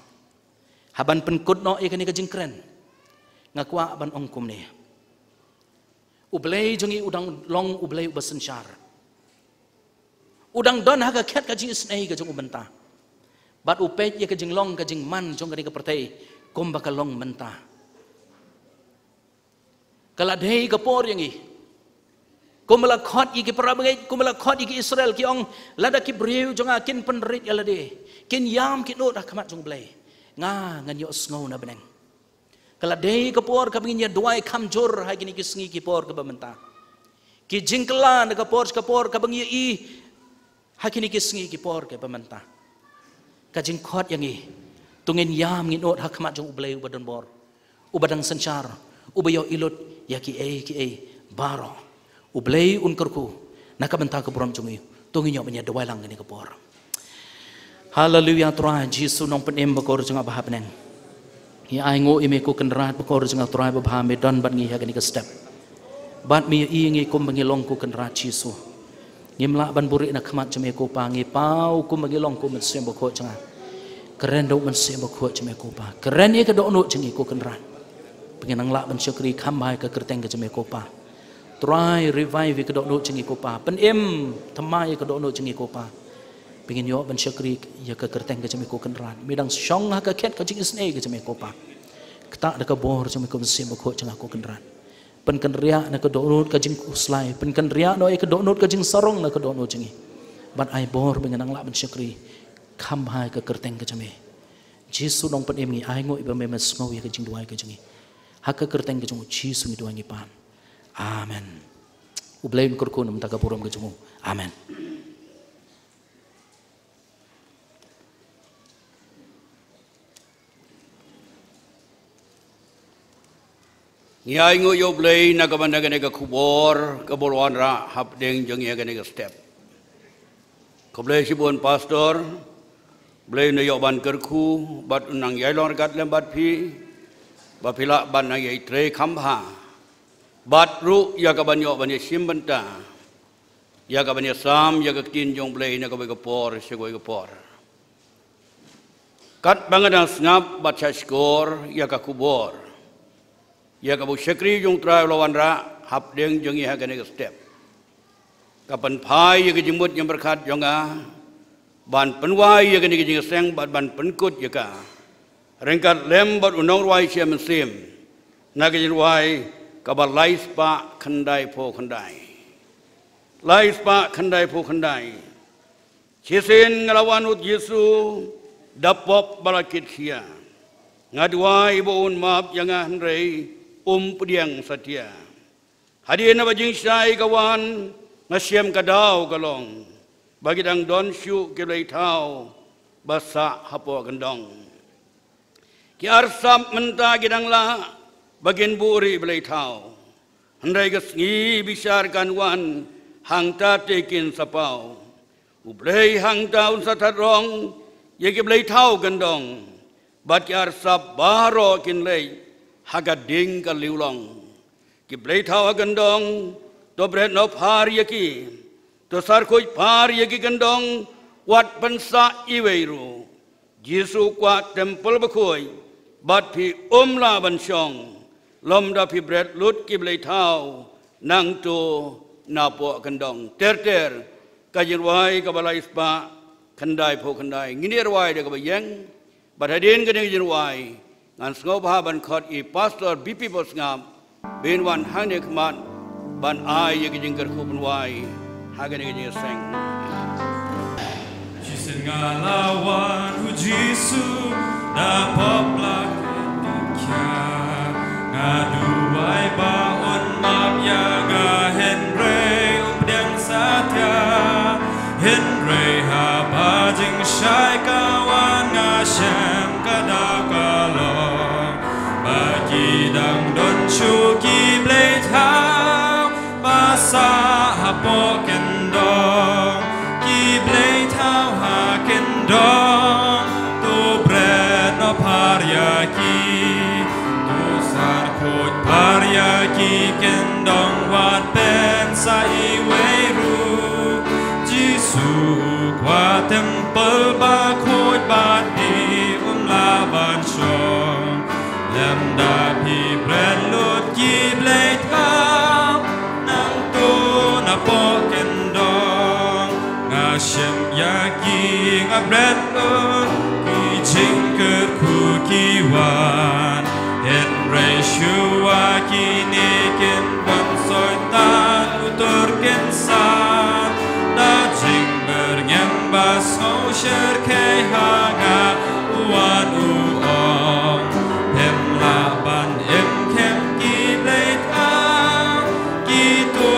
Haban pynkut noh ïa kane ka jingkren, nga kwah ban ong kumne: U Blei jong ngi u dang long U Blei uba synshar. U dang don ha ka khet ka jingisynei ka jong u mynta, bad u peit ïa ka jinglong ka jingman jong kane ka pyrthei kumba ka long mynta. Ka la dei ka por ïa ngi, kumba la khot ïa ki para bangeit, kumba la khot ïa ki Israel, ki ong, lada ki briew jong nga kin pynrit ïa lade, kin ïam ki nud ha khmat jong U Blei, nga ngan ïohsngew na bneng. Ka la dei ka por kaba ngin ïa duwai kham jur ha kine ki sngi ki por kaba mynta. Ki jingkylla na ka por sha ka por kaba ngi ïohi ha kine ki sngi ki por kaba mynta. Ka jingkhot ïa ngi, to ngin ïam ngin nud ha khmat jong U Blei uba don bor, uba dang synshar, uba ïohi lut ïa kiei kiei baroh. U Blei un kyrkhu na ka bynta ka burom jong ngi. To ngin ïoh ban ïa duwai lang kane ka por. Haleluia. Trai Jisu Nongpynim bakhuid jong nga ba ha bneng, ngi ainguh ïa me ko Kynrad bakhuid jong nga Trai babha, me don bad ngi ha kane ka step. Bad me ïohi ïa ngi kumba ngi long ko Kynrad Jisu. Ngim lah ban buhrieh na khmat jong me ko Pa, ngi paw kumba ngi long ko Mynsiem Bakhuid jong nga. Kren da u Mynsiem Bakhuid jong me ko Pa, kren ïa ka dohnud jong ngi ko Kynrad. Ba ngin nang lah ban shakri kham bha ïa ka kyrteng ka jong me ko Pa. Trai revive ïa ka dohnud jong ngi ko Pa, pynim thymmai ïa ka dohnud jong ngi ko Pa. Ba ngin ïoh ban shakri ïa ka kyrteng ka jong me ko Kynrad. Me dang shong ha ka khet ka jingisynei ka jong me ko Pa. Ktah da ka bor jong me ko Mynsiem Bakhuid jong nga ko Kynrad. Pynkynriah na ka dohnud ka jingkhuslai, pynkynriah noh ïa ka dohnud ka jingsarong na ka dohnud jong ngi. Bad ai bor ba ngin nang lah ban shakri kham bha ïa ka kyrteng ka jong me. Jisu Nongpynim, ngi ainguh ïa ba me, me sngew ïa ka jingduwai ka jong ngi. Ha ka kyrteng ka jong u Jisu ngi duwai ngi pan. Amen. U Blei un kyrkhu na ka bynta ka burom ka jong u. Amen. Ngi ainguh ïa U Blei na ka bynta kane ka khubor kaba la wanrah hapdeng jong ngi ha kane ka step. Khublei shibun Pastor. U Blei un ïoh ban kyrkhu bad un nang ïai long ryngkat lem bad phi, ba phi lah ban nang ïai trei kham bha, bad ruh ïa kaban ïoh ban ïashim bynta, ïa kaban ïasam ïa ka ktien jong U Blei na kawei ka por sha kawei ka por. Katba nga dang sngap bad shahshkor ïa ka khubor, ïa kaba u shakri jong U Trai u la wanrah hapdeng jong ngi ha kane ka step, ka pynphai ïa ka jingmut jingpyrkhat jong nga ban pynwai ïa kane ka jingïaseng bad ban pynkut ïa ka ryngkat lem bad u nongrwai shiah mynsiem, na ka jingrwai kaba lai spah khyndaiphew khyndai. Lai spah khyndaiphew khyndai. Shisien nga la wan, U Jisu, da pop ba la kit khia. Nga duwai ba un map ïa nga hynrei um pdiang satia. Hadien ba jingshai ka wan, nga shem ka daw ka long ba ki dang don shuh ki blei thaw ba sah hapoh kyndong. Ki arsap mynta ki dang lah ba kin buhrieh blei thaw. Hynrei ka sngi bishar kan wan, hangta te kin sa paw. U Blei hangta un sa thad rong ïa ki blei thaw kyndong bad ki arsap baroh kin leit ha ka ding ka liwlong. Ki blei thaw ha kyndong, to bret noh phar ïa ki, to sar khuid phar ïa ki kyndong, wat pynsah iwei ruh. Jisu kwah temple bakhuid bad phi um lah ban shong, lymda phi bret lut ki blei thaw nangto napoh kyndong. Ter ter, ka jingrwai kaba lai spah khyndai phew khyndai. Ngin ïa rwai da kaba ïeng. Bad hadien kane ka jingrwai, ngan sngewbha ban khot ïa i Pastor B P Bosngap, ba in wan hangne khmat ban ai ïa ka jingkyrkhu ban wai ha kane ka jingïaseng. Shisien nga la wan, U Jisu, da pop la kynduh khia. Nga duwai ba un map ïa nga hynrei um pdiang satia. Hynrei haba jingshai ka wan, nga shem ka daw ka long ba ki dang don shuh ki blei thaw ba sah hapoh kyndong. Ki blei thaw ha kyndong, to bret noh phar ïa ki, to sar khuid phar ïa ki kyndong, wat pynsah iwei ruh. Jisu u kwah temple bakhuid bad phi um lah ban shong, lymda phi bret lut ki blei thaw nangto napoh kyndong. Nga shem ïa ki, nga bret lut ki jingkyrkhu ki wan, hynrei shuwa kine kin wan, Soitan u tur kynsan da jingmyrngem ba sngew shyrkhei ha nga. Wan u ong, phim lah ban im khyndiat. Ki blei thaw kito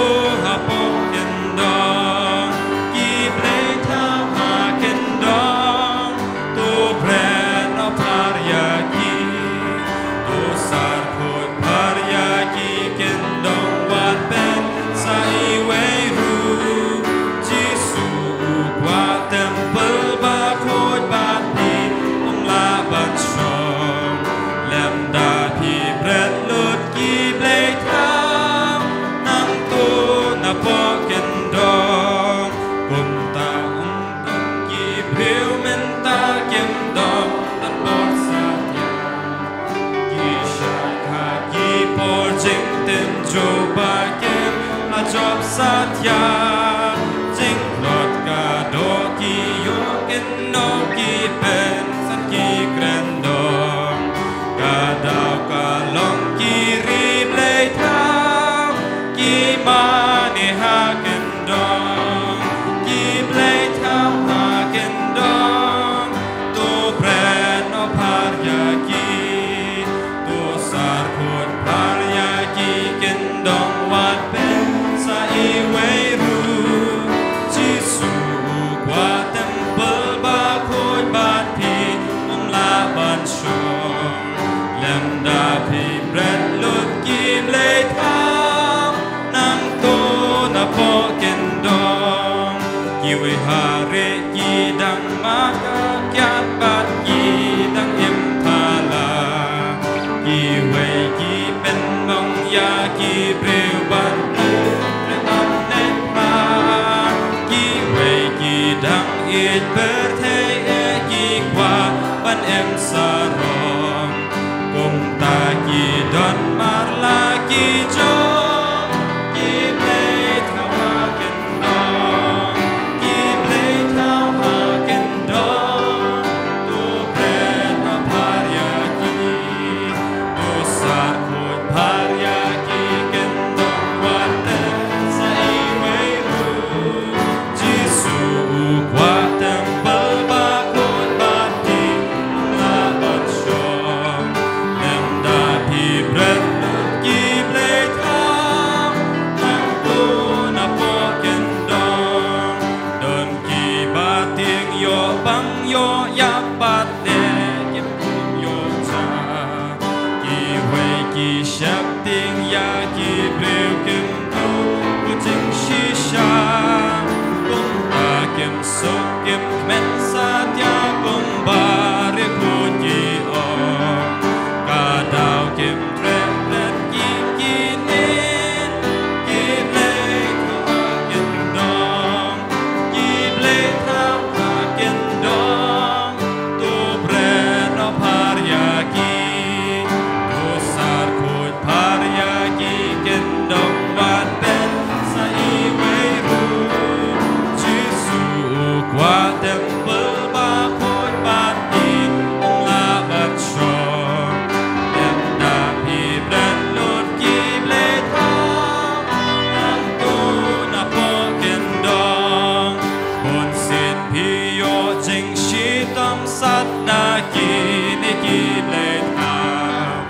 hapoh kyndong, ki blei thaw ha kyndong, to bret noh phar ïa ki, to sar khuid phar ïa ki kyndong, wat pynsah iwei ruh. Jisu u kwah temple bakhuid bad phi um lah ban shong, lymda phi bret lut ki blei thaw nangto napoh kyndong. Kumta ong tang ki briew mynta kim don tang por satia. Ki shait ha ki por jingtynjuh ba kim lah jop satia. Jingtlot ka doh ki ïoh kynnoh, ki pynsan ki kren dong. Ka daw ka long ki ri blei thaw, ki mane ha kyndong. Ki blei thaw ha kyndong, to bret noh phar ïa ki, to sar khuid phar ïa ki kyndong, wat pynsah iwei ruh. Jisu u kwah temple bakhuid bad phi um lah ban shong, lymda phi bret lut ki blei thaw nangto napoh kyndong. Kiwei ha rieh ki dang mad ka kiad bad ki dang im phala. Kiwei ki pynmong ïa ki briew ban pyntrei ban leit phla. Kiwei ki dang ïeit pyrthei, eh, ki kwah ban im sarong. Kumta ki don marla ki jong ki blei thaw ha kyndong. Ki blei thaw ha kyndong, to bret noh phar ïa ki, to sar khuid phar ïa ki kyndong, wat pynsah iwei ruh. Jisu u kwah temple bakhuid bad phi um lah ban shong, Sheptieng ïa ki briew kim kut, kut jingshisha. Kumta kim suk kim kmen satia kumba riewkhuid ki ong. Ka daw kim treh bret ki kine, ki blei thaw ha kyndong, ki blei thaw ha kyndong. To bret noh phar ïa ki, to sar khuid phar ïa ki, kyndong wat peit sa iwei ruh. Jisu u kwah temple ba khuid bad phi, ym lah ban shong. Lymda phi bret lut ki blei thaw, nangto napoh kyndong. Bunsien phi ïoh jingshitom sat na kine ki blei thaw.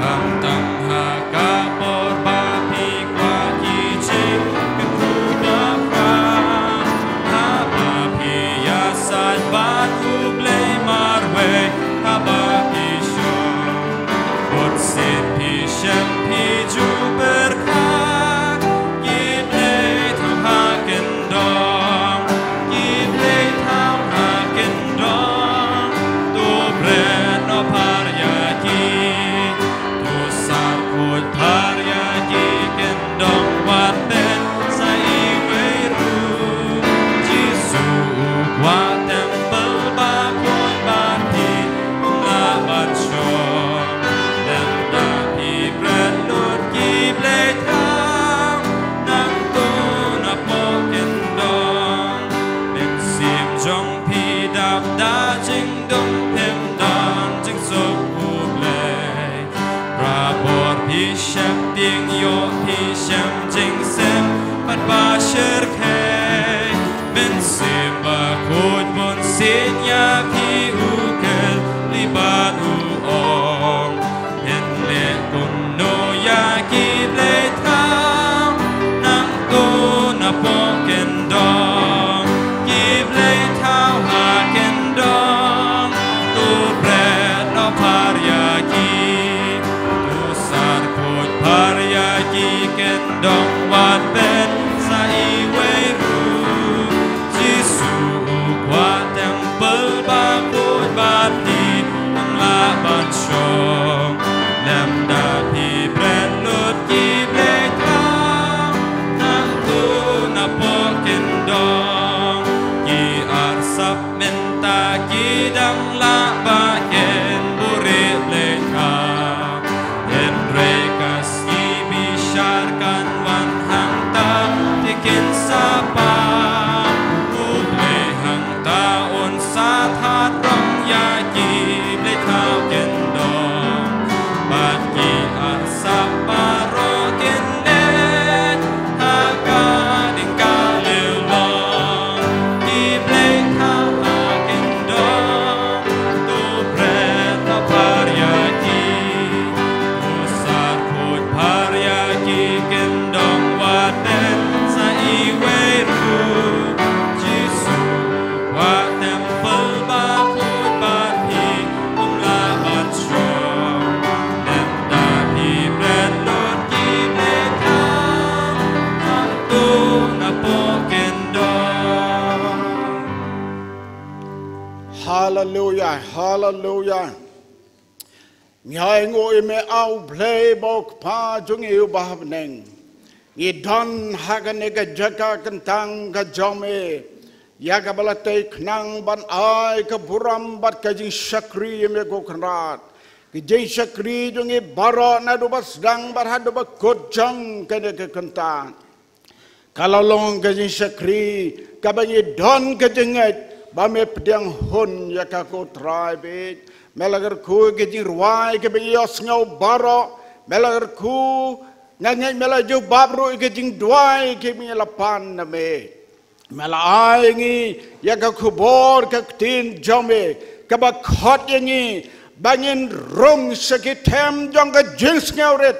Khamtam ha ka por ba phi kwah ki jingkyrkhu baroh, haba phi ïasaid bad U Blei marwei haba phi shong. Bunsien phi shem phi ju pyrkhat, ki blei thaw ha kyndong, ki blei thaw ha kyndong. To bret noh phar ïa ki, to sar khuid phar ïa ki, kyndong wat peit sa iwei ruh. Jisu u kwah temple ba khuid bad phi, ym lah ban shong. Lymda phi bret lut ki blei thaw, nangto napoh kyndong. Mynsiem jong phi dap da jingdum, phim don jingsuk U Blei. Barabor phi sheptieng, ïoh phi shem jingsem bad ba shyrkhei. Mynsiem Bakhuid bunsien ïa phi u kylli bad u ong, phin leh kumno ïa ki blei thaw, nangto napoh kyndong, ki blei thaw ha kyndong. To bret noh phar ïa ki, to sar khuid phar ïa ki, kyndong wat peit sa iwei ruh. Jisu u kwah temple ba khuid bad phi, ym lah ban shong. Lymda phi bret lut ki blei thaw, nangto napoh kyndong. Ki arsap mynta ki dang lah ba kin buhrieh blei thaw. Hynrei ka sngi bishar kan wan hangta, te kin sa pan. U Blei hangta un sa thad rong ïa ki blei thaw kyndong. Bad ki arsap baroh kin leit ha ka dieng ka lieh long. Ki blei thaw ha kyndong, to bret noh phar ïa ki, to sar khuid phar ïa ki, kyndong wat peit sa iwei ruh. Jisu u kwah temple ba khuid bad phi, ym lah ban shong. Lymda phi bret lut ki blei thaw, nangto napoh kyndong. Haleluia, haleluia. Ngi ai nguh ïa me, A U Blei ba u Kpa jong ngi uba ha bneng. Ngi don ha kane ka jaka kyntang ka jong me, ïa kaba la tei khnang ban ai ka burom bad ka jingshakri ïa me ko Kynrad. Ka jingshakri jong ngi baroh naduh ba sdang bad haduh ba kut jong kane ka kyntang. Ka la long ka jingshakri kaba ngi don ka jingngeit ba me pdiang hun ïa ka ko Trai bad me la kyrkhu ka jingrwai kaba ngi ïohsngew baroh, me la kyrkhu, nga ngeit me la jubab ruh ïa ka jingduwai kaba ngi la pan na me. Me la ai ngi ïa ka khubor ka ktien jong me kaba khot ïa ngi ba ngin rung sha ki them jong ka jingsngewrit.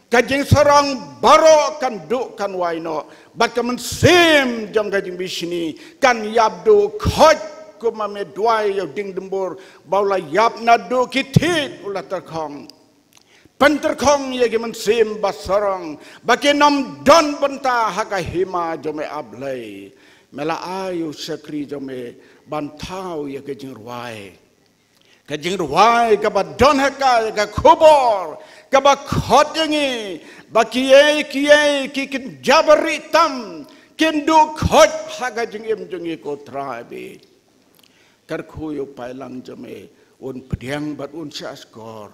Ka jingsarong baroh kan duh kan wai noh, bad ka mynsiem jong ka jingbishni kan ïap duh khoit, kumba me duwai ïa u dieng dumbur ba u la ïap naduh ki thied u la tyrkhong. Pyntyrkhong ïa ki mynsiem ba sarong ba kin ym don bynta ha ka hima jong me, A Blei. Me la ai u shakri jong me ban thaw ïa ka jingrwai, ka jingrwai kaba don ha ka, ka khubor kaba khot ïa ngi ba kiei kiei ki kin jabieit tam, kin duh khuid ha ka jingim jong ngi, ko Trai bad kyrkhu ïa u paidlang jong me un pdiang bad un shahshkor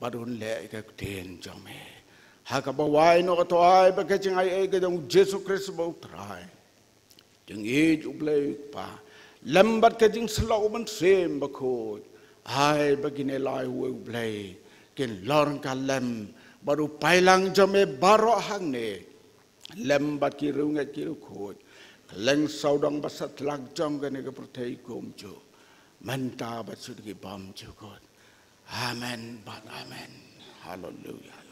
bad un leh ïa ka ktien jong me. Ha kaba wai noh, to ai ba ka jingaiei ka jong U Jisu Khrist ba U Trai, jingïeit U Blei U Kpa, lem bad ka jingshlok U Mynsiem Bakhuid, ai ba kine lai uwei U Blei kin long ryngkat lem bad u paidlang jong me baroh hangne, lem bad ki riewngeit ki riewkhuid, kylleng sawdong bad satlak jong kane ka pyrthei kumjuh, mynta bad shaduh ki bymjukut. Amen bad amen. Haleluia.